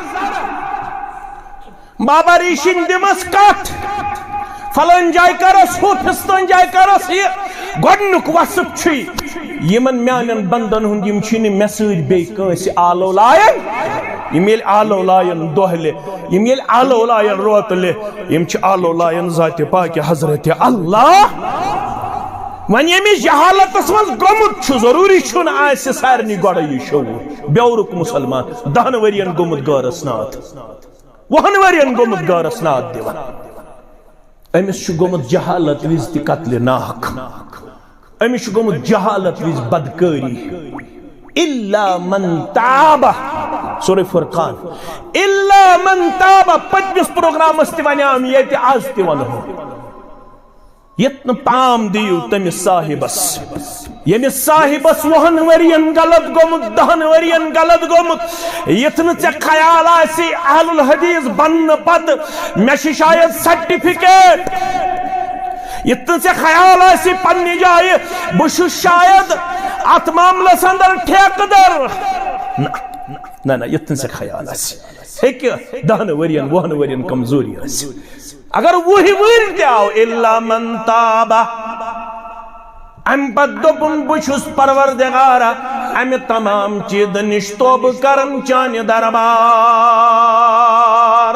بابا ریٖشِن دِمس کٹھ، فلٲنۍ جایہِ کرس ہُہ، فستٲنۍ جایہِ کرس یہِ۔ گۄڈنیُک وصف چھُے یِمن میانٮ۪ن بندن ہُنٛد، یِم چھِنہٕ مےٚ سۭتۍ بیٚیہِ کٲنٛسہِ آلو لایان۔ یِم ییٚلہِ آلو لایان دۄہلہِ، یِم ییٚلہِ آلو لایان روتلہِ، یِم چھِ آلو لایان ذاتِ پاکہِ حضرت اللہ۔ وۄنۍ ییٚمِس جہالتس منٛز گوٚمُت چھُ، ضروٗری چھُنہٕ آسہِ سارنٕے گۄڈَے یہِ شعوٗر۔ بیورُک مُسلمان، دَہَن ؤرِین گوٚمُت غٲرس ناد، وُہَن ؤرِین گوٚمُت غٲرس ناد دِوان۔ أمِس چھُ گوٚمُت جہالت وِزِ تہِ قتلِ ناحق۔ أمِس چھُ گوٚمُت جہالت وِزِ بدکٲری۔ الا من تاب، سورہ فرقان، الا من تاب، پٔتمِس پروگرامس تہِ ونیام، ییٚتہِ آز تہِ ونہو۔ یتھ نہٕ پام دِیِو تٔمِس صاحبس، ییٚمِس صاحبس وُہن ؤرین غلط گوٚمُت، دہن ؤرین غلط گوٚمُت، یتھ نہٕ ژےٚ خیال آسہِ اہل الحدیث بننہٕ پتہٕ مےٚ چھِ شاید سرٹیفکیٹ، یتھ نہٕ ژےٚ خیال آسہِ پننہِ جایہِ بہٕ چھُس شاید اتھ معاملس اندر ٹھیکہٕ در۔ نہ، نہ، نہ، یتھ نہٕ ژےٚ خیال آسہِ۔ ہیٚکہِ دہن ؤرین، وُہن ؤرین کمزوری ٲسِتھ۔ اگر وُہہِ وُہٕرۍ تہِ آو، الا من تاب، امہِ پتہٕ دوٚپُن، بہٕ چھُس پروردگارا امہِ تمام چیٖزٕ نِش توبہٕ کران چانہِ دربار۔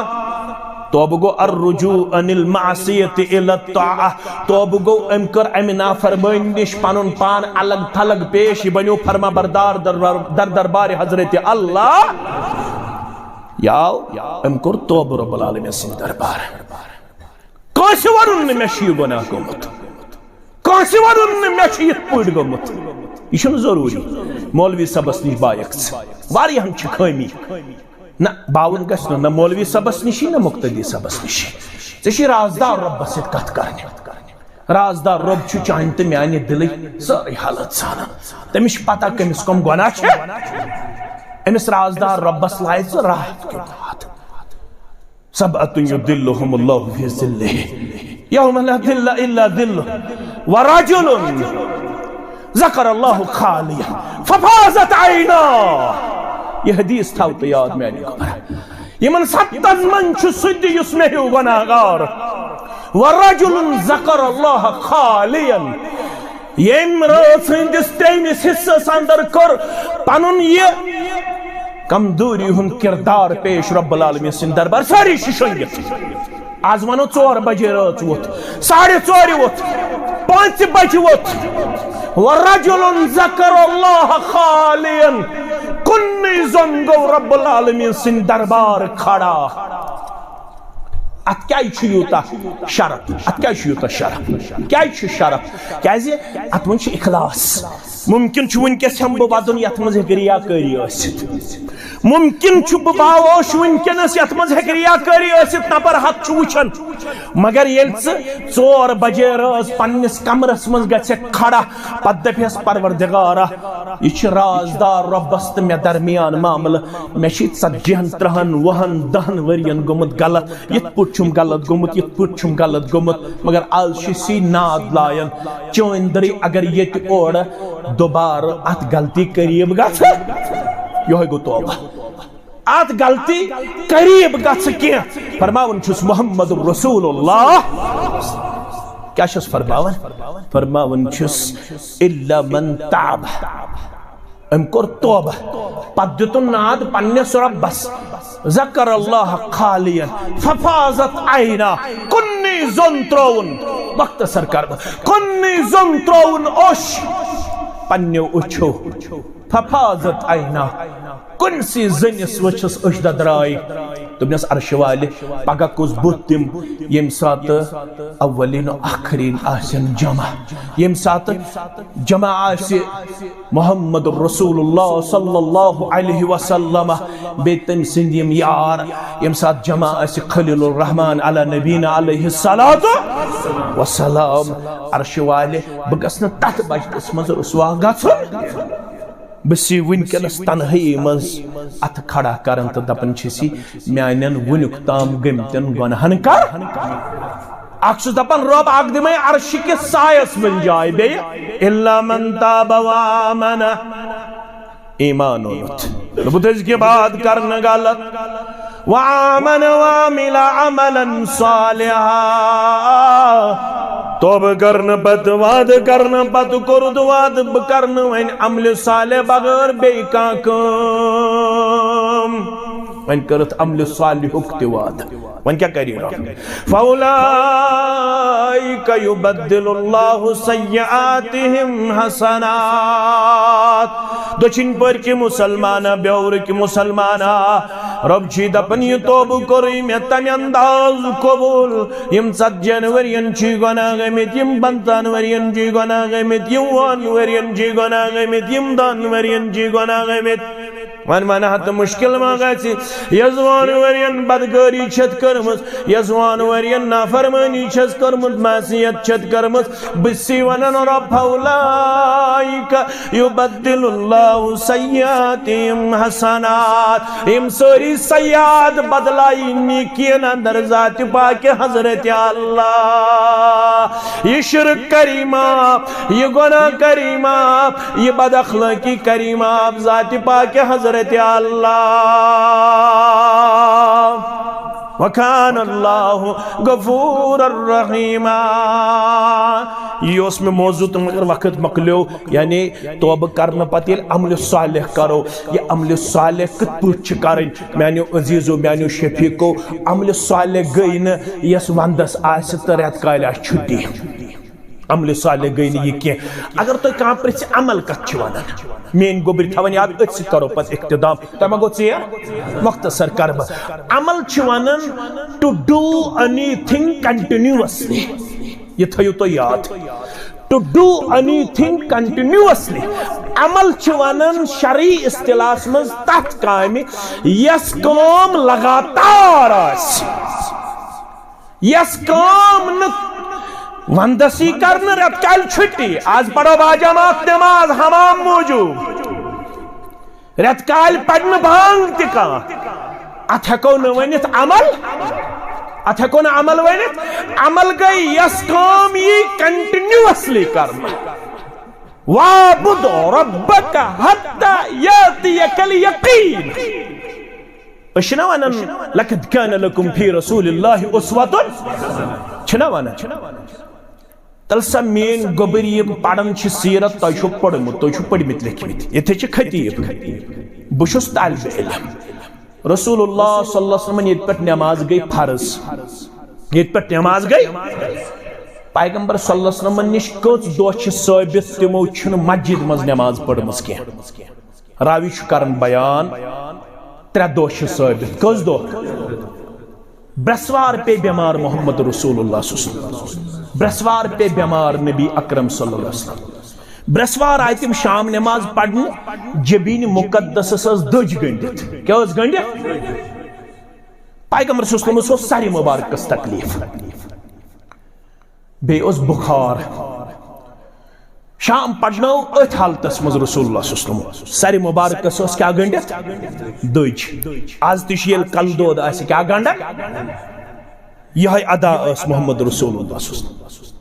توبہٕ گوٚو الرجوع عن المعصیت الی الطاعہ۔ توبہٕ گوٚو، أمۍ کٔر امہِ نافرمٲنی نِش پنُن پان الگ تھلگ پیش، یہِ بنیو فرما بردار در، در دربارِ حضرت اللہ۔ یہِ آو، أمۍ کوٚر توبہٕ رب العالمین سٕنٛدِ دربار۔ کٲنٛسہِ ووٚنُن نہٕ مےٚ چھُ یہِ گۄناہ گوٚمُت، کٲنٛسہِ ووٚنُن نہٕ مےٚ چھُ یِتھ پٲٹھۍ گوٚمُت۔ یہِ چھُنہٕ ضروٗری مولوی صٲبس نِش بایَکھ ژٕ، واریاہن چھِ خٲمی۔ نہ، باوُن گژھِ نہٕ، نہ مولوی صٲبس نِشی، نہ مقتدی صٲبس نِشی۔ ژےٚ چھُے رازدار رۄبس سۭتۍ کتھ کرنہِ۔ رازدار رۄب چھُ چانہِ تہٕ میانہِ دِلٕچ سٲرٕے حالت زانان۔ تٔمِس چھِ پتہ کٔمِس کۄم گۄناہ چھِ۔ أمِس رازدار رۄبس لایہِ ژٕ راتھ کیُتھ ہاتھ۔ سبعة يظلهم الله في ظله يوم لا ظل إلا ظله ورجل ذكر الله خاليا ففاضت عيناه۔ یہ حدیث تھاو تو یاد میانہِ گوبر۔ یمن ستن من چھُ سُہ تہِ یُس مےٚ ہیو گناہگار۔ ورجل ذكر الله خاليا۔ ییٚمۍ رٲژ ہٕنٛدِس ترٛیٚیمِس حصس اندر کوٚر پنُن یہِ کمزوری ہُنٛد کردار پیش رب العالمین سٕنٛدِ دربار۔ سٲری چھِ شۄنٛگِتھ۔ از ونو ژور بجے رٲژ ووٚتھ، ساڑھے ژورِ ووٚتھ، پانٛژِ بجہِ ووٚتھ۔ ورجل ذکر اللہ خالیا، کُنُے زوٚن گوٚو رب العالمین سٕنٛدِ دربار کھڑا۔ اتھ کیازِ چھُ یوٗتاہ شرف؟ اتھ کیازِ چھُ یوٗتاہ شرف؟ کیازِ چھُ شرف؟ کیازِ اتھ منٛز چھُ اخلاص۔ ممکن چھُ وٕنکیٚس ہٮ۪مہٕ بہٕ ودُن، یتھ منٛز ہیٚکہِ ریاکٲری ٲسِتھ۔ ممکن چھُ بہٕ باووش وٕنکیٚنس، یتھ منٛز ہیٚکہِ ریاکٲری ٲسِتھ، نفر ہتھ چھُ وٕچھان۔ مگر ییٚلہِ ژٕ ژور بجے رٲژ پننِس کمرس منٛز گژھکھ کھڑا، پتہٕ دپیس، پروردگارا، یہِ چھُ رازدار رۄبس تہٕ مےٚ درمیان معاملہٕ۔ مےٚ چھِ ژتجی ہن، ترٕہن، وُہن، دہن ؤرین گوٚمُت غلط، یِتھ پٲٹھۍ چھُم غلط گوٚمُت، یِتھ پٲٹھۍ چھُم غلط گوٚمُت، مگر از چھِ سی ناد لایان۔ چٲنۍ دٔرٕے اگر ییٚتہِ اورٕ دوبارٕ اتھ غلطی قریب گژھٕ، یِہوٚے گوٚو توبہ۔ اتھ غلطی قریب گژھٕ کینٛہہ۔ فرماوان چھُس محمد رسول اللہ۔ کیٛاہ چھُس فرماوان؟ فرماوان چھُس، الا من تاب۔ أمۍ کوٚر توبہ، پتہٕ دیُتُن ناد پننِس رۄبس۔ ذکر اللہ خالیا ففاضت عینا، کُنُے زوٚن ترٛووُن، مختصر کرٕ بہٕ، کُنُے زوٚن ترٛووُن اوٚش پننیو أچھو۔ ففاضت عینا، کُنسٕے زٔنِس وٕچھس أچھ ددراے۔ دوٚپنس، عرشہِ والہِ، پگاہ کُس بُتھ دِم، ییٚمہِ ساتہٕ اولین و آخرین آسن جمع، ییٚمہِ ساتہٕ جمع آسہِ محمد رسول اللہ صلی اللہ علیہ وسلم، بیٚیہِ تٔمۍ سٕنٛدۍ یِم یار، ییٚمہِ ساتہٕ جمع آسہِ خلیل الرحمان علی نبینا علیہ الصلوۃ والسلام۔ عرشہِ والہِ، بہٕ گژھٕ نہٕ تتھ مجلس منٛز رسوا گژھُن۔ بہٕ چھُس وٕنکیٚنس تنہٲیی منٛز اتھٕ کھڑا کران تہٕ دپان چھُس، میانٮ۪ن وُنیُک تام گٔمتٮ۪ن گۄناہن کر۔ اکھ چھُس دپان، رۄب، اکھ دِمے عرشہِ کِس سایس منٛز جاے بیٚیہِ۔ الا من تاب و آمن، ایمان اوٚنُتھ، دوٚپُتھ، أزکہِ بعد کرنہٕ غلط۔ وآمن وعمل عملا صالحا۔ توبہٕ کرنہٕ پتہٕ، وعدٕ کرنہٕ پتہٕ کوٚرُتھ وعدٕ، بہٕ کرنہٕ وۄنۍ عملِ صالح بغٲر بیٚیہِ کانٛہہ کٲم۔ وۄنۍ کٔرٕتھ عملِ صالحُک تہِ وعدٕ۔ وۄنۍ کیٛاہ کَرِ رب؟ فَأُولَٰئِکَ یُبَدِّلُ اللَّهُ سَیِّئَاتِہِم حَسَنَاتٍ۔ دٔچھِنۍ پٔرۍ کہِ مُسلمانہ، بیورٕ کہِ مُسلمانہ، رۄب چھُے دَپان، یہِ توبہٕ کوٚرُے مےٚ تَمہِ انداز قبوٗل۔ یِم ژتجی ہن ؤرین چھِ گۄناہ گٔمٕتۍ، یِم پنٛژاہن ؤرین چھِ گۄناہ گٔمٕتۍ، یِم وُہن ؤرین چھِ گۄناہ گٔمٕتۍ، یِم دَہن ؤرین چھِ گۄناہ گٔمٕتۍ۔ وۄنۍ ونہٕ ہا تہٕ مُشکل ما گژھِ؟ یزوان ورین بدکٲری چھتھ کٔرمٕژ، یزوان ورین نافرمٲنی چھس کٔرمٕژ، معصیت چھتھ کٔرمٕژ۔ بہٕ چھُسے ونان، رب، فاولائک یبدل اللہ سیئاتہم حسنات۔ یِم سٲری سیئات بدلایہِ نیکین اندر ذاتِ پاکِ حضرت اللہ۔ یہِ شرک کریمہ، یہِ گناہ کریمہ، یہِ بد اخلاقی کریمہ ذاتِ پاکِ حضرت اللہ۔ وکان اللہ غفور الرحیمہ۔ یہِ اوس مےٚ موضوع تہٕ مگر وقت مۄکلیو، یعنی توبہٕ کرنہٕ پتہٕ ییٚلہِ عملِ صالح کرو، یہِ عملِ صالح کِتھ پٲٹھۍ چھِ کرٕنۍ؟ میانیو عزیزو، میانیو شفیقو، عملِ صالح گٔے نہٕ یۄس ونٛدس آسہِ تہٕ رٮ۪تہٕ کالہِ آسہِ چھُٹی۔ عملِ صالح گٔے نہٕ یہِ کینٛہہ۔ اگر تُہۍ کانٛہہ پرٛژھِ، عمل کتھ چھِ ونان؟ میٲنۍ گوٚبرۍ تھاوان یاد، أتھۍ سۭتۍ کرو پتہٕ اختتام۔ تۄہہِ ما گوٚو ژیر؟ مختصر کرٕ بہٕ۔ عمل چھِ ونان to do anything continuously۔ یہِ تھٲیِو تُہۍ یاد۔ To do anything continuously۔ عمل چھِ ونان شرعی اصطلاحس منٛز تتھ کامہِ یۄس کٲم لگاتار آسہِ۔ یس کٲم نہٕ ونٛدس یی کرنہٕ، رٮ۪تہٕ کالہِ چھُٹی، آز پرو باجماعت نماز حمام موٗجوٗب، رٮ۪تہٕ کالہِ پرِ نہٕ بانگ تہِ کانٛہہ، اتھ ہٮ۪کو نہٕ ؤنِتھ عمل، اتھ ہٮ۪کو نہٕ عمل ؤنِتھ۔ عمل گٔے یس کٲم یی کنٹینیوسلی کرنہٕ۔ وَاعْبُدْ رَبَّكَ حَتَّىٰ يَأْتِيَكَ الْيَقِينُ۔ أسۍ چھِنہ وَنان، لَقَدْ كَانَ لَكُمْ فِي رَسُولِ اللَّهِ أُسْوَةٌ، چھِنہ وَنان؟ تیٚلہِ سا میٲنۍ گوٚبرۍ یِم پَران چھِ سیٖرت، تۄہہِ چھُو پوٚرمُت، تُہۍ چھِو پٔرمٕتۍ لیکھمٕتۍ۔ یِتھے چھِ خطیٖب۔ بہٕ چھُس طالبِ علم۔ رسول اللہ صلی اللہ علیہ وسلمن ییٚتہِ پٮ۪ٹھ نٮ۪ماز گٔے فرض، ییٚتہِ پٮ۪ٹھ نٮ۪ماز گٔے، پیغمبر صلی اللہ علیہ وسلم نِش کٔژ دۄہ چھِ ثٲبت تِمو چھِنہٕ مسجد منٛز نماز پٔرمٕژ کینٛہہ؟ راوی چھُ کران بیان، ترٛےٚ دۄہ چھِ ثٲبت۔ کٔژ دۄہ؟ برٛٮ۪سوار پیٚیہِ بٮ۪مار محمد رسول اللہ صلی اللہ علیہ وسلم۔ برٛٮ۪سوار پیٚیہِ بٮ۪مار نبی اکرم صلی اللہ علیہ وسلم۔ برٛٮ۪سوار آیہِ تِم شام نماز پرنہِ، جبین مقدسس ٲس دٔج گٔنڈِتھ۔ کیٛاہ ٲس گٔنڈِتھ؟ پیغمبر صلی اللہ علیہ وسلمس اوس سرِ مبارکس تکلیف۔ بیٚیہِ اوس بُخار۔ شام پرنٲو أتھۍ حالتس منٛز رسول اللہ صلی اللہ علیہ وسلم۔ سرِ مبارکس ٲس کیٛاہ گٔنڈِتھ؟ دٔج۔ از تہِ چھِ ییٚلہِ کلہٕ دود آسہِ کیٛاہ گنڈان؟ یِہوٚے ادا ٲس محمد رسول اللہ صلی اللہ علیہ وسلم۔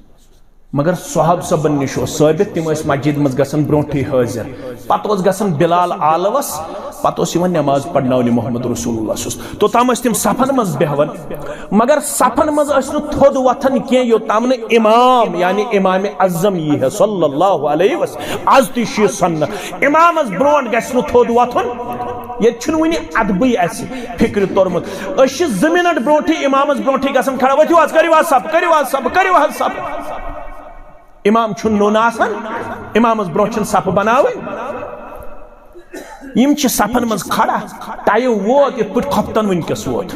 مگر صحابہ صٲبن نِش اوس ثٲبت، تِم ٲسۍ مسجد منٛز گژھان برونٛٹھٕے حٲضِر۔ پتہٕ اوس گژھان بلال آلوس، پتہٕ اوس یِوان نماز پرناونہِ محمد رسول اللہ صلی اللہ علیہ وسلم۔ توٚتام ٲسۍ تِم صفن منٛز بیٚہوان، مگر صفن منٛز ٲسۍ نہٕ تھوٚد وۄتھان کینٛہہ، یوٚتام نہٕ امام، یعنی امام اعظم یی ہے صلی اللہ علیہ وسلم۔ از تہِ چھُ یہِ سنت، امامس برونٛٹھ گژھِ نہٕ تھوٚد وۄتھُن۔ ییٚتہِ چھُنہٕ وُنہِ ادبٕے اسہِ فکرِ توٚرمُت۔ أسۍ چھِ زٕ منٹ برونٛٹھٕے امامس برونٛٹھٕے گژھان کھڑا، ؤتھِو حظ، کٔرِو حظ صف، کٔرِو حظ صف، کٔرِو حظ صف۔ امام چھُنہٕ نوٚن آسان، امامس برونٛٹھ چھُنہٕ صفہٕ بناوٕنۍ۔ یِم چھِ صفن منٛز کھڑا، ٹایم ووت، یِتھ پٲٹھۍ خۄفتن وٕنکیٚس ووت۔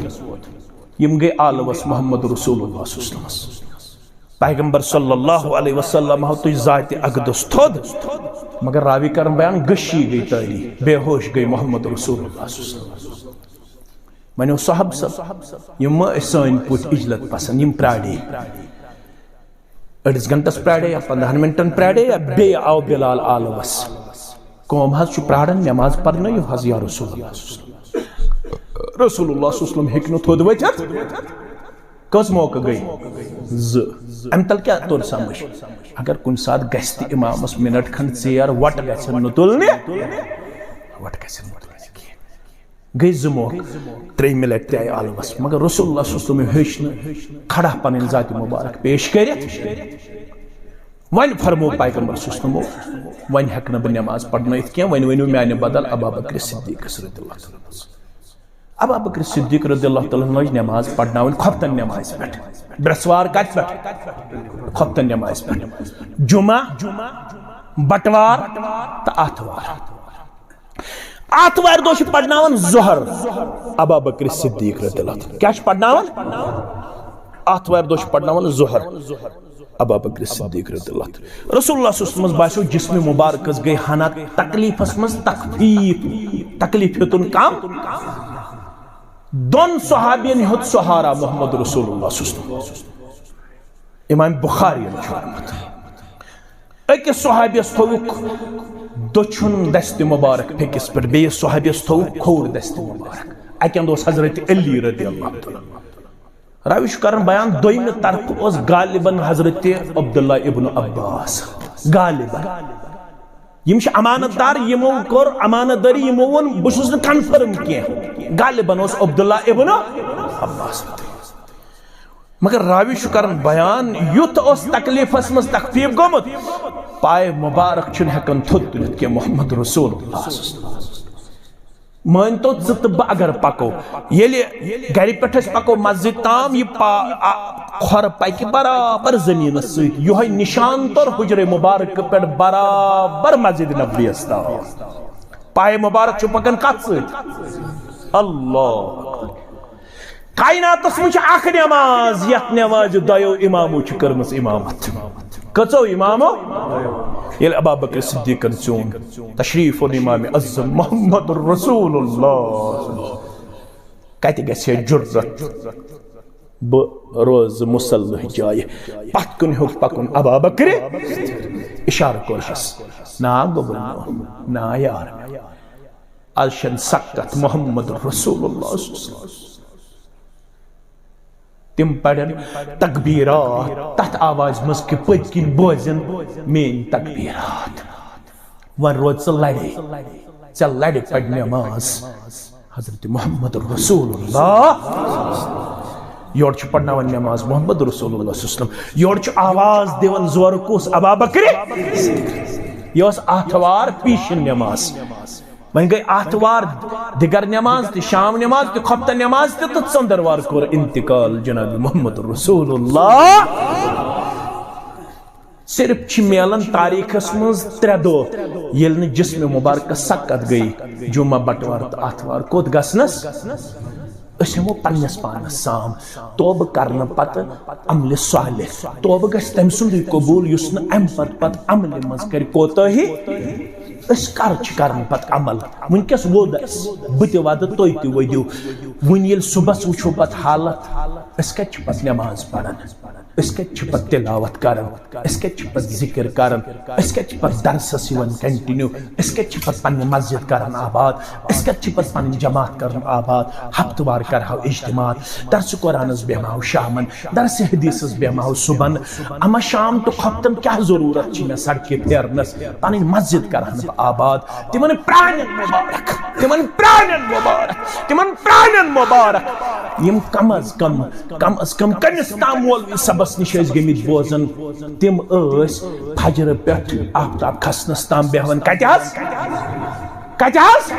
یِم گٔے آلوس محمد رسول اللہ صلی اللہ علیہ وسلمس۔ پیغمبر صلی اللہ علیہ وسلم آو تُج ذاتِ اقدس تھوٚد، مگر راوی کرن بیان، غشی گٔے طٲری، بے ہوش گٔے محمد رسول اللہ صلی اللہ علیہ وسلم۔ وۄنۍ اوس صحابہٕ صٲب، یِم مہ ٲسۍ سٲنۍ پٲٹھۍ اجلت پسند، یِم پرٛارے۔ أڑِس گھنٹس پرٛارے یا پندہن منٹن پرٛارے یا بیٚیہِ آو بلال آلوس۔ قوم حظ چھُ پرٛاران، نماز پرنٲیِو حظ یا رسول اللہ۔ رسول اللہ صلی اللہ علیہ وسلم ہیٚکہِ نہٕ تھوٚد ؤتھِتھ۔ کٔژ موقعہٕ گٔے؟ زٕ۔ امہِ تل کیٛاہ توٚر سمجھ؟ اگر کُنہِ ساتہٕ گژھِ تہِ امامس منٹ کھنڈ ژیر، وۄٹہٕ گژھن نہٕ تُلنہِ، وۄٹہٕ گژھن نہٕ تُلنہِ کینٛہہ۔ گٔے زٕ موقعہٕ، ترٛیٚیِمہِ لٹہِ تہِ آیہِ آلوس، مگر رسول اللہ صلی اللہ علیہ وسلم ہیوٚچھ نہٕ کھڑا پنٕنۍ ذاتِ مبارک پیش کٔرِتھ۔ وۄنۍ فرموو پیغمبر صلی اللہ علیہ وسلمو، وۄنۍ ہٮ۪کہٕ نہٕ بہٕ نماز پرنٲیِتھ کینٛہہ، وۄنۍ ؤنِو میانہِ بدل ابا بکر صدیقس رضی اللہ تعالیٰ عنہ۔ ابا بکر صدیق رضی اللہ تعالیٰ عنہ لٲج نماز پرناوٕنۍ خۄفتن نمازِ پٮ۪ٹھ۔ برٛٮ۪سوار کتہِ پٮ۪ٹھ؟ خۄفتن نمازِ پٮ۪ٹھ۔ جمعہ، بٹوار تہٕ آتھوار۔ آتھوارِ دۄہ چھِ پرناوان ظہر ابا بکر صدیق رضی اللہ عنہ۔ کیٛاہ چھِ پرناوان؟ آتھوارِ دۄہ چھِ پرناوان ظہر ابا بکر صدیق رضی اللہ عنہ۔ رسول اللہ صلی اللہ علیہ وسلمس باسیو جسمِ مبارکس گٔے ہنا تکلیفس منٛز تخفیف، تکلیف ہیوٚتُن کم۔ دۄن صحابین ہیوٚت سہارا محمد رسول اللہ صلی اللہ علیہ وسلم۔ امام بخاری چھُ ووٚنمُت۔ أکِس صحابیَس تھوٚوُکھ دٔچھُن دستِ مبارک پھیٚکِس پٮ۪ٹھ، بیٚیِس صحابیَس تھوٚوُکھ کھووُر دستِ مبارک۔ اَکہِ اَندٕ اوس حضرت علی رضی اللہ تعالیٰ عنہ۔ راوی چھُ کران بیان، دوٚیمہِ طرفہٕ اوس غالباً حضرت عبداللہ ابن عباس۔ غالباً۔ یِم چھِ امانت دار، یِمو کوٚر امانت دٲری، یِمو ووٚن، بہٕ چھُس نہٕ کنفرم کینٛہہ۔ غالباً اوس عبداللہ ابن عباس۔ مگر راوی چھُ کران بیان، یُتھ اوس تکلیفس منٛز تخفیف گوٚمُت، پایہِ مبارک چھُنہٕ ہٮ۪کان تھوٚد تُلِتھ کینٛہہ محمد رسول اللہ۔ مٲنۍ تو، ژٕ تہٕ بہٕ اگر پکو، ییٚلہِ گرِ پٮ۪ٹھ أسۍ پکو مسجد تام، یہِ پا-، آ-، کھۄر پکہِ برابر زٔمیٖنس سۭتۍ، یِہوٚے نشان توٚر حجرے مبارک پٮ۪ٹھ برابر مسجد نبویس تام۔ پایہِ مبارک چھُ پکان کتھ سۭتۍ؟ اللہ اکبر۔ کائناتس منٛز چھِ اکھ نماز، یتھ نمازِ دۄیو امامو چھِ کٔرمٕژ امامت۔ کٔژو امامو؟ ییٚلہِ ابا بکر صدیقن ژیوٚن تشریف الامام اعظم محمد رسول اللہ، کتہِ گژھِ ہے جرت؟ بہٕ روزٕ مصلح جایہِ، پتھ کُن ہیوٚک پکُن ابا بکرِ، اشارٕ کوٚرہس، نا گوٚبُر میون، نا یار میون۔ از چھَنہٕ سکت محمد رسول اللہ صلی اللہ علیہ وسلم۔ تِم پرن تکبیرات تتھ آوازِ منٛز کہِ پٔتۍ کِنۍ بوزن میٲنۍ تکبیرات۔ وۄنۍ روز ژٕ لرے، ژےٚ لرِ پرِ نماز۔ حضرت محمد رسول اللہ۔ یورٕ چھُ پرناوان نماز محمد رسول اللہ صلی اللہ علیہ وسلم۔ یورٕ چھُ آواز دِوان زورٕ کُس؟ ابا بکرِ۔ یہِ ٲس آتھوار پیٖشِن نماز۔ وۄنۍ گٔے آتھوار دِگر نماز تہِ، شام نماز تہِ، خۄفتن نماز تہِ تہٕ ژٔنٛدٕروار کوٚر انتقال جناب محمد رسول اللہ۔ صرف چھِ میلان تاریخس منٛز ترٛےٚ دۄہ، ییٚلہِ نہٕ جسم مبارکس سکت گٔیہِ، جمعہ، بٹوار تہٕ آتھوار۔ کوٚت گژھنس؟ أسۍ ہٮ۪مو پننِس پانس سام۔ توبہٕ کرنہٕ پتہٕ عملِ صالح، توبہٕ گژھِ تٔمۍ سُنٛدُے قبول یُس نہٕ امہِ پتہٕ پتہٕ عملہِ منٛز کرِ کوتٲہی۔ أسۍ کر چھِ کران پتہٕ عمل؟ وٕنکیٚس ووٚد اَسہِ، بہٕ تہِ وَدٕ، تُہۍ تہِ ؤدِو۔ وٕنہِ ییٚلہِ صُبحس وٕچھو پتہٕ حالت، أسۍ کتہِ چھِ پتہٕ نماز پران؟ أسۍ کتہِ چھِ پتہٕ تلاوت کران؟ أسۍ کتہِ چھِ پتہٕ ذکر کران؟ أسۍ کتہِ چھِ پتہٕ درسس یِوان کنٹینیو؟ أسۍ کتہِ چھِ پتہٕ پننہِ مسجد کران آباد؟ أسۍ کتہِ چھِ پتہٕ پنٕنۍ جماعت کران آباد؟ ہفتہٕ وار کرہاو اجتماع، درسِ قرآنس بیٚہمہو شامن، درسِ حدیثس بیٚہمہو صبحن۔ اما شام تہٕ خۄفتن کیٛاہ ضروٗرت چھِ مےٚ سڑکہِ پھیرنس؟ پنٕنۍ مسجد کرہن بہٕ آباد، تِمن پرانٮ۪ن مبارک، تِمن پرانٮ۪ن مبارک، تِمن پرانٮ۪ن مبارک۔ یِم کم از کم، کم از کم کٔمِس تام مولوی صٲبس نِش ٲسۍ گٔمٕتۍ بوزن، تِم ٲسۍ فجرٕ پٮ۪ٹھ آفتاب کھسنس تام بیٚہوان۔ کتہِ حظ؟ کتہِ حظ؟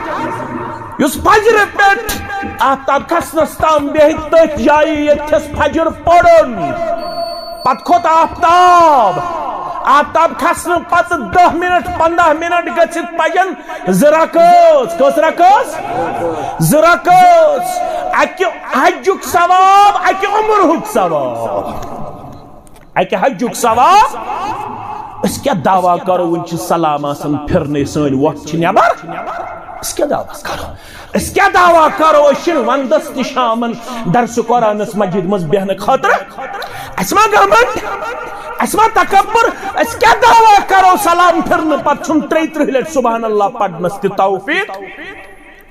یُس فجرٕ پٮ۪ٹھ آفتاب کھسنس تام بیٚہہِ، تٔتھۍ جایہِ ییٚتھس فجر پرُن۔ پتہٕ کھوٚت آفتاب۔ آفتاب کھسنہٕ پتہٕ دَہ منٹ، پنٛداہ منٹ گٔژھِتھ پجن زٕ رکٲژ۔ کٔژ رکٲژ؟ زٕ رکٲژ۔ اکہِ حجُک ثواب، اکہِ عمرہُک ثواب۔ اکہِ حجُک ثواب۔ أسۍ کیٛاہ دعویٰ کرو؟ وٕنہِ چھِ سلام آسان پھِرنَے، سٲنۍ وۄٹھ چھِ نٮ۪بر۔ أسۍ کیٛاہ دعویٰ کرو؟ أسۍ کیٛاہ دعویٰ کرو؟ أسۍ چھِنہٕ وندس تہِ شامن درسِ قرآنس مسجد منٛز بیٚہنہٕ خٲطرٕ؟ اَسہِ ما گھمنڈ؟ اَسہِ ما تکبر؟ أسۍ کیٛاہ دعویٰ کرو؟ سلام پھِرنہٕ پتہٕ چھُنہٕ ترٛیہِ ترٕٛہ لٹہِ سبحان اللہ پرنس تہِ توفیق۔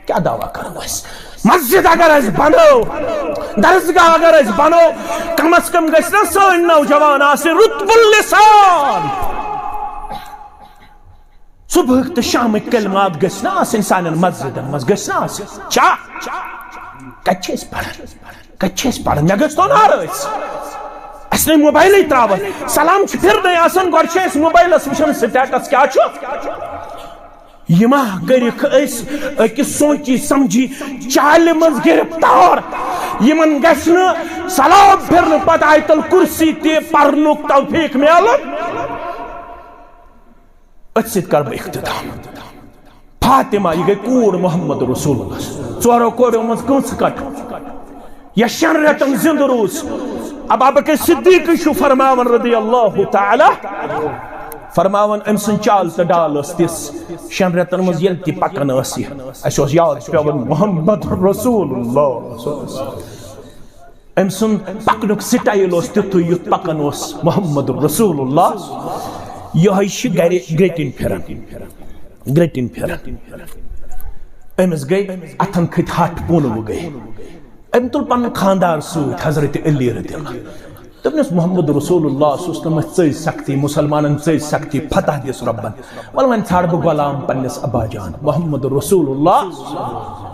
کیٛاہ دعویٰ کرو أسۍ؟ مسجد اگر أسۍ بنٲو، درسگاہ اگر أسۍ بنٲو، کم از کم گژھِ نا سٲنۍ نوجوان آسٕنۍ رطب اللسان۔ صبحٕکۍ تہٕ شامٕکۍ کلمات گژھِ نا آسٕنۍ سانٮ۪ن مسجدن منٛز، گژھِ نا آسٕنۍ؟ چھا؟ کتہِ چھِ أسۍ پران؟ کتہِ چھِ أسۍ پران؟ مےٚ گژھِ تو نار أسۍ۔ اَسہِ نے موبایلٕے تراوان۔ سلام چھِ پھِرنَے آسان، گۄڈٕ چھِ أسۍ موبایلس وٕچھان status کیٛاہ چھُ۔ یہِ ما کٔرِکھ أسۍ أکِس سونچی سمجھی چالہِ منٛز گرفتار، یِمن گژھِ نہٕ سلام پھِرنہٕ پتہٕ آیت الکرسی تہِ پرنُک توفیق میلُن؟ أتھۍ سۭتۍ کرٕ بہٕ اختتام۔ فاطمہ، یہِ گٔے کوٗر محمد رسول اللہ۔ ژورو کوریو منٛز کٲنٛسہِ کَٹھ؟ یا شٮ۪ن رٮ۪تن زِندٕ روٗز۔ ابابکر صدیقٕے چھُ فرماوان رضی اللہ تعالیٰ، فرماوان أمۍ سٕنٛز چال تہٕ ڈال ٲس تِژھ، شٮ۪ن رٮ۪تن منٛز ییٚلہِ تہِ پکان ٲس یہِ، اَسہِ اوس یاد پٮ۪وان محمد رسول اللہ۔ أمۍ سُنٛد پکنُک style اوس تیُتھُے یُتھ پکان اوس محمد رسول اللہ۔ یِہوٚے چھِ گرِ گرٛٹِنۍ پھِران، گرٛٹِنۍ پھِران۔ أمِس گٔے اَتھن کھٔتۍ ہَتھ پوٗنہٕ گٔے۔ أمۍ تُل پنُن خانٛدار سۭتۍ، حضرت علی رضی اللہ۔ دوٚپنَس، "محمد رسول اللہ صلی اللہ علیہ وسلم ژٔج سختی، مُسلمانن ژٔج سختی، فتح دِس رۄبن۔ وَلہٕ وۄنۍ ژھانٛڈٕ بہٕ غلام پننِس ابا جان۔" محمد رسول اللہ۔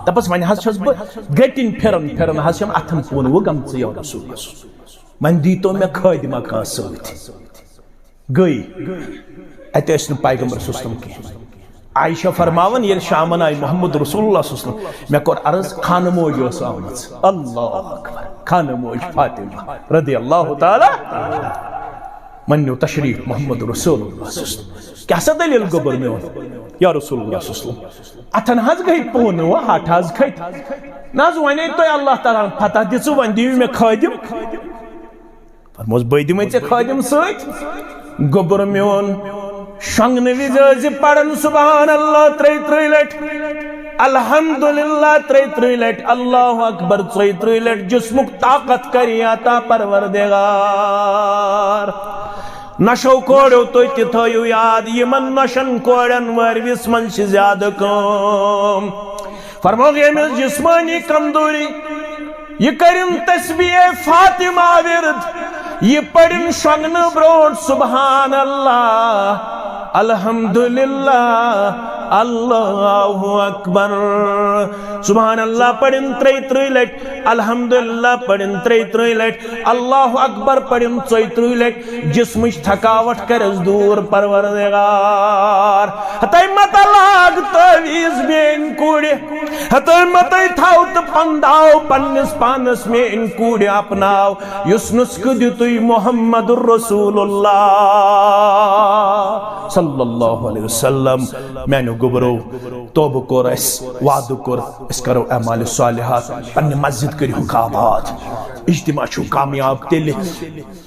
دَپَس، "وۄنۍ حظ چھَس بہٕ گٔٹِنۍ پھِران پھِران حظ چھَم اَتھن پوٗنہٕ گٔمژٕ یا رسول اللہ۔ وۄنۍ دیٖتو مےٚ خٲدِمہ کانٛہہ سۭتۍ۔" گٔے۔ اَتہِ ٲسۍ نہٕ پیغمبر صلی اللہ علیہ وسلم کینٛہہ۔ عائشہ فرماوان، ییٚلہِ شامن آیہِ محمد رسول اللہ صلی اللہ علیہ وسلم، مےٚ کوٚر عرض، خانہٕ موج ٲس آمٕژ۔ اللہ اکبر۔ خانہٕ موج فاطمہ رضی اللہ تعالیٰ۔ وۄنۍ نیوٗ تشریف محمد رسول اللہ صلی اللہ علیہ وسلم۔ کیٛاہ سا دٔلیٖل گوٚبُر میون؟ یا رسول اللہ صلی اللہ علیہ وسلم، اَتھن حظ گٔے پونہٕ، وۄنۍ ہَٹھ حظ کھٔتۍ۔ نہ حظ، وۄنۍ ہے تۄہہِ اللہ تعالیٰ ہن فتح دِژٕ، وۄنۍ دِیِو مےٚ خٲدِم۔ فرموس، "بہٕ دِمے ژےٚ خٲدِم سۭتۍ۔" گوٚبُر میون، شۄنٛگنہٕ وِزِ ٲسۍ زِ پران سبحان اللہ ترٛیہِ ترٛیہِ لٹہِ، الحمدللہ ترٛیہِ ترٛیہِ لٹہِ، اللہ اکبر ژۄیہِ ترٛیہِ لٹہِ، جسمُک طاقت کری عطا پروردگار۔ نشو کوڑیو تُہۍ تہِ تھٲیِو یاد، یِمن نشن کوڑٮ۪ن وٲروِس منٛز چھِ زیادٕ کٲم۔ فرموکھ، ییٚمِس جسمٲنی کمزوری، یہِ کٔرِن تسبیح فاطمہ ورد، یہِ پٔرِن شۄنٛگنہٕ برونٛٹھ سبحان اللہ۔ الحمدللہ، اللہ اکبر۔ سبحان اللہ پرن ترٛیہِ ترٛہ لٹہِ، الحمدللہ پرن ترٛیہِ ترٛہ لٹہِ، اللہ اکبر پرن ژۄیہِ ترٛہ لٹہِ۔ جسمچ تھکاوٹ کرس دور پروردگار۔ ہتے مت لاگ تعویذ میٲنۍ کورِ، ہتے متے تھاو تہٕ پنداو پننس پانس میٲنۍ کورِ اپناو، یُس نسخہٕ دیُتُے محمد رسول اللہ صلی اللہ علیہ وسلم۔ میانیو گوبرو، توبہٕ کوٚر اسہِ، وعدٕ کوٚر، أسۍ کرو اعمال صالحات، پننہِ مسجد کٔرِہُکھ آباد، اجتماع چھُو کامیاب تیٚلہِ۔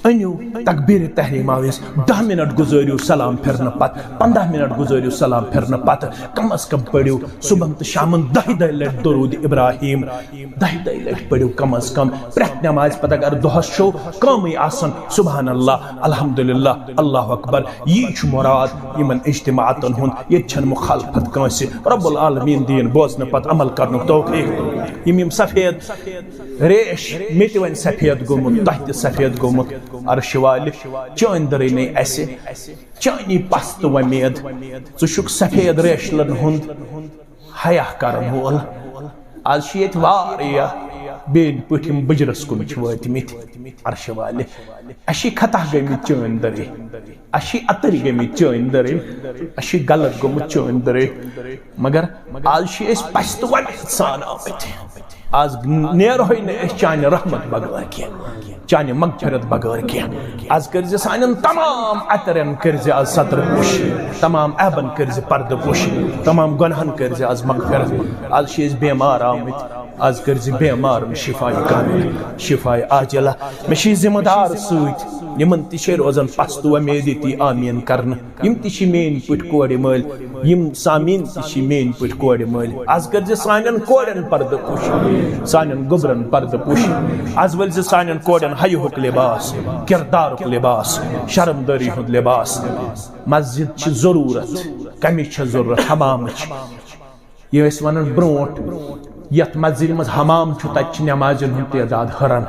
أنِو تکبیر تحریمہ آویز، دہ منٹ گزٲرِو سلام پھرنہٕ پتہٕ، پندہ منٹ گزٲرِو سلام پھرنہٕ پتہٕ، کم از کم پٔرِو صبحن تہٕ شامن دہہِ دہہِ لٹہِ درود ابراہیم، دہہِ دہہِ لٹہِ پٔرِو کم از کم۔ پرٛٮ۪تھ نمازِ پتہٕ اگر دۄہس چھو کٲمٕے آسان، سبحان اللہ، الحمدللہ، اللہ اکبر، یی چھُ مراد یِمن اجتماعاتن ہُنٛد۔ ییٚتہِ چھنہٕ مخالفت کٲنٛسہِ۔ رب العالمین دِیِن بوزنہٕ پتہٕ عمل کرنُک توفیق۔ یِم یِم سفید ریش، مےٚ تہِ وۄنۍ سفید گوٚمُت، تۄہہِ تہِ سفید گوٚمُت، عرشہِ والہِ، چٲنۍ دٔرٕے نے اسہِ، چٲنی پستہٕ وۄمید۔ ژٕ چھُکھ سفید ریشلن ہُنٛد حیا کرن وول۔ آز چھِ ییٚتہِ واریاہ بیٚنۍ پٲٹھۍ یِم بٕجرس کُن چھِ وٲتمٕتۍ، عرشہِ والہِ۔ اَسہِ چھِ خطا گٔمٕتۍ چٲنۍ دٔرٕے، اَسہِ چھِ اَتٕرۍ گٔمٕتۍ چٲنۍ دٔرٕے، اَسہِ چھِ غلط گوٚمُت چٲنۍ دٔرٕے۔ مگر آز چھِ أسۍ پستہٕ وۄمید سان آمٕتۍ۔ آز نیرہوے نہٕ أسۍ چانہِ رحمت بغٲر کینٛہہ، چانہِ مغفرت بغٲر کینٛہہ۔ آز کٔرزِ سانٮ۪ن تمام اَترٮ۪ن کٔرزِ آز ستر پوشی، تمام عیبن کٔرزِ پردٕ پوشی، تمام گۄناہن کٔرزِ آز مغفرت۔ آز چھِ أسۍ بیمار آمٕتۍ، آز کٔرزِ بیمارن شفایہِ کاملہ، شفایہِ عاجلہ۔ مےٚ چھِ ذمہٕ دار سۭتۍ، یِمن تہِ چھے روزان پستہٕ وۄمید ییٚتی آمیٖن کرنہٕ۔ یِم تہِ چھِ میٲنۍ پٲٹھۍ کورِ مٲلۍ، یِم سامعیٖن تہِ چھِ میٲنۍ پٲٹھۍ کورِ مٲلۍ۔ از کٔرزِ سانٮ۪ن کورٮ۪ن پردٕ پوشی، سانٮ۪ن گوٚبرن پردٕ پوشی۔ از ؤلزِ سانٮ۪ن کورٮ۪ن حیہُک لباس، کردارُک لباس، شرمدٲری ہُنٛد لباس۔ مسجد چھِ ضروٗرت، کمِچ چھےٚ ضروٗرت؟ حمامٕچ۔ یہِ ٲسۍ ونان برونٛٹھ، یتھ مسجدِ منٛز حمام چھُ، تتہِ چھِ نمازٮ۪ن ہُنٛد تعداد ہُران۔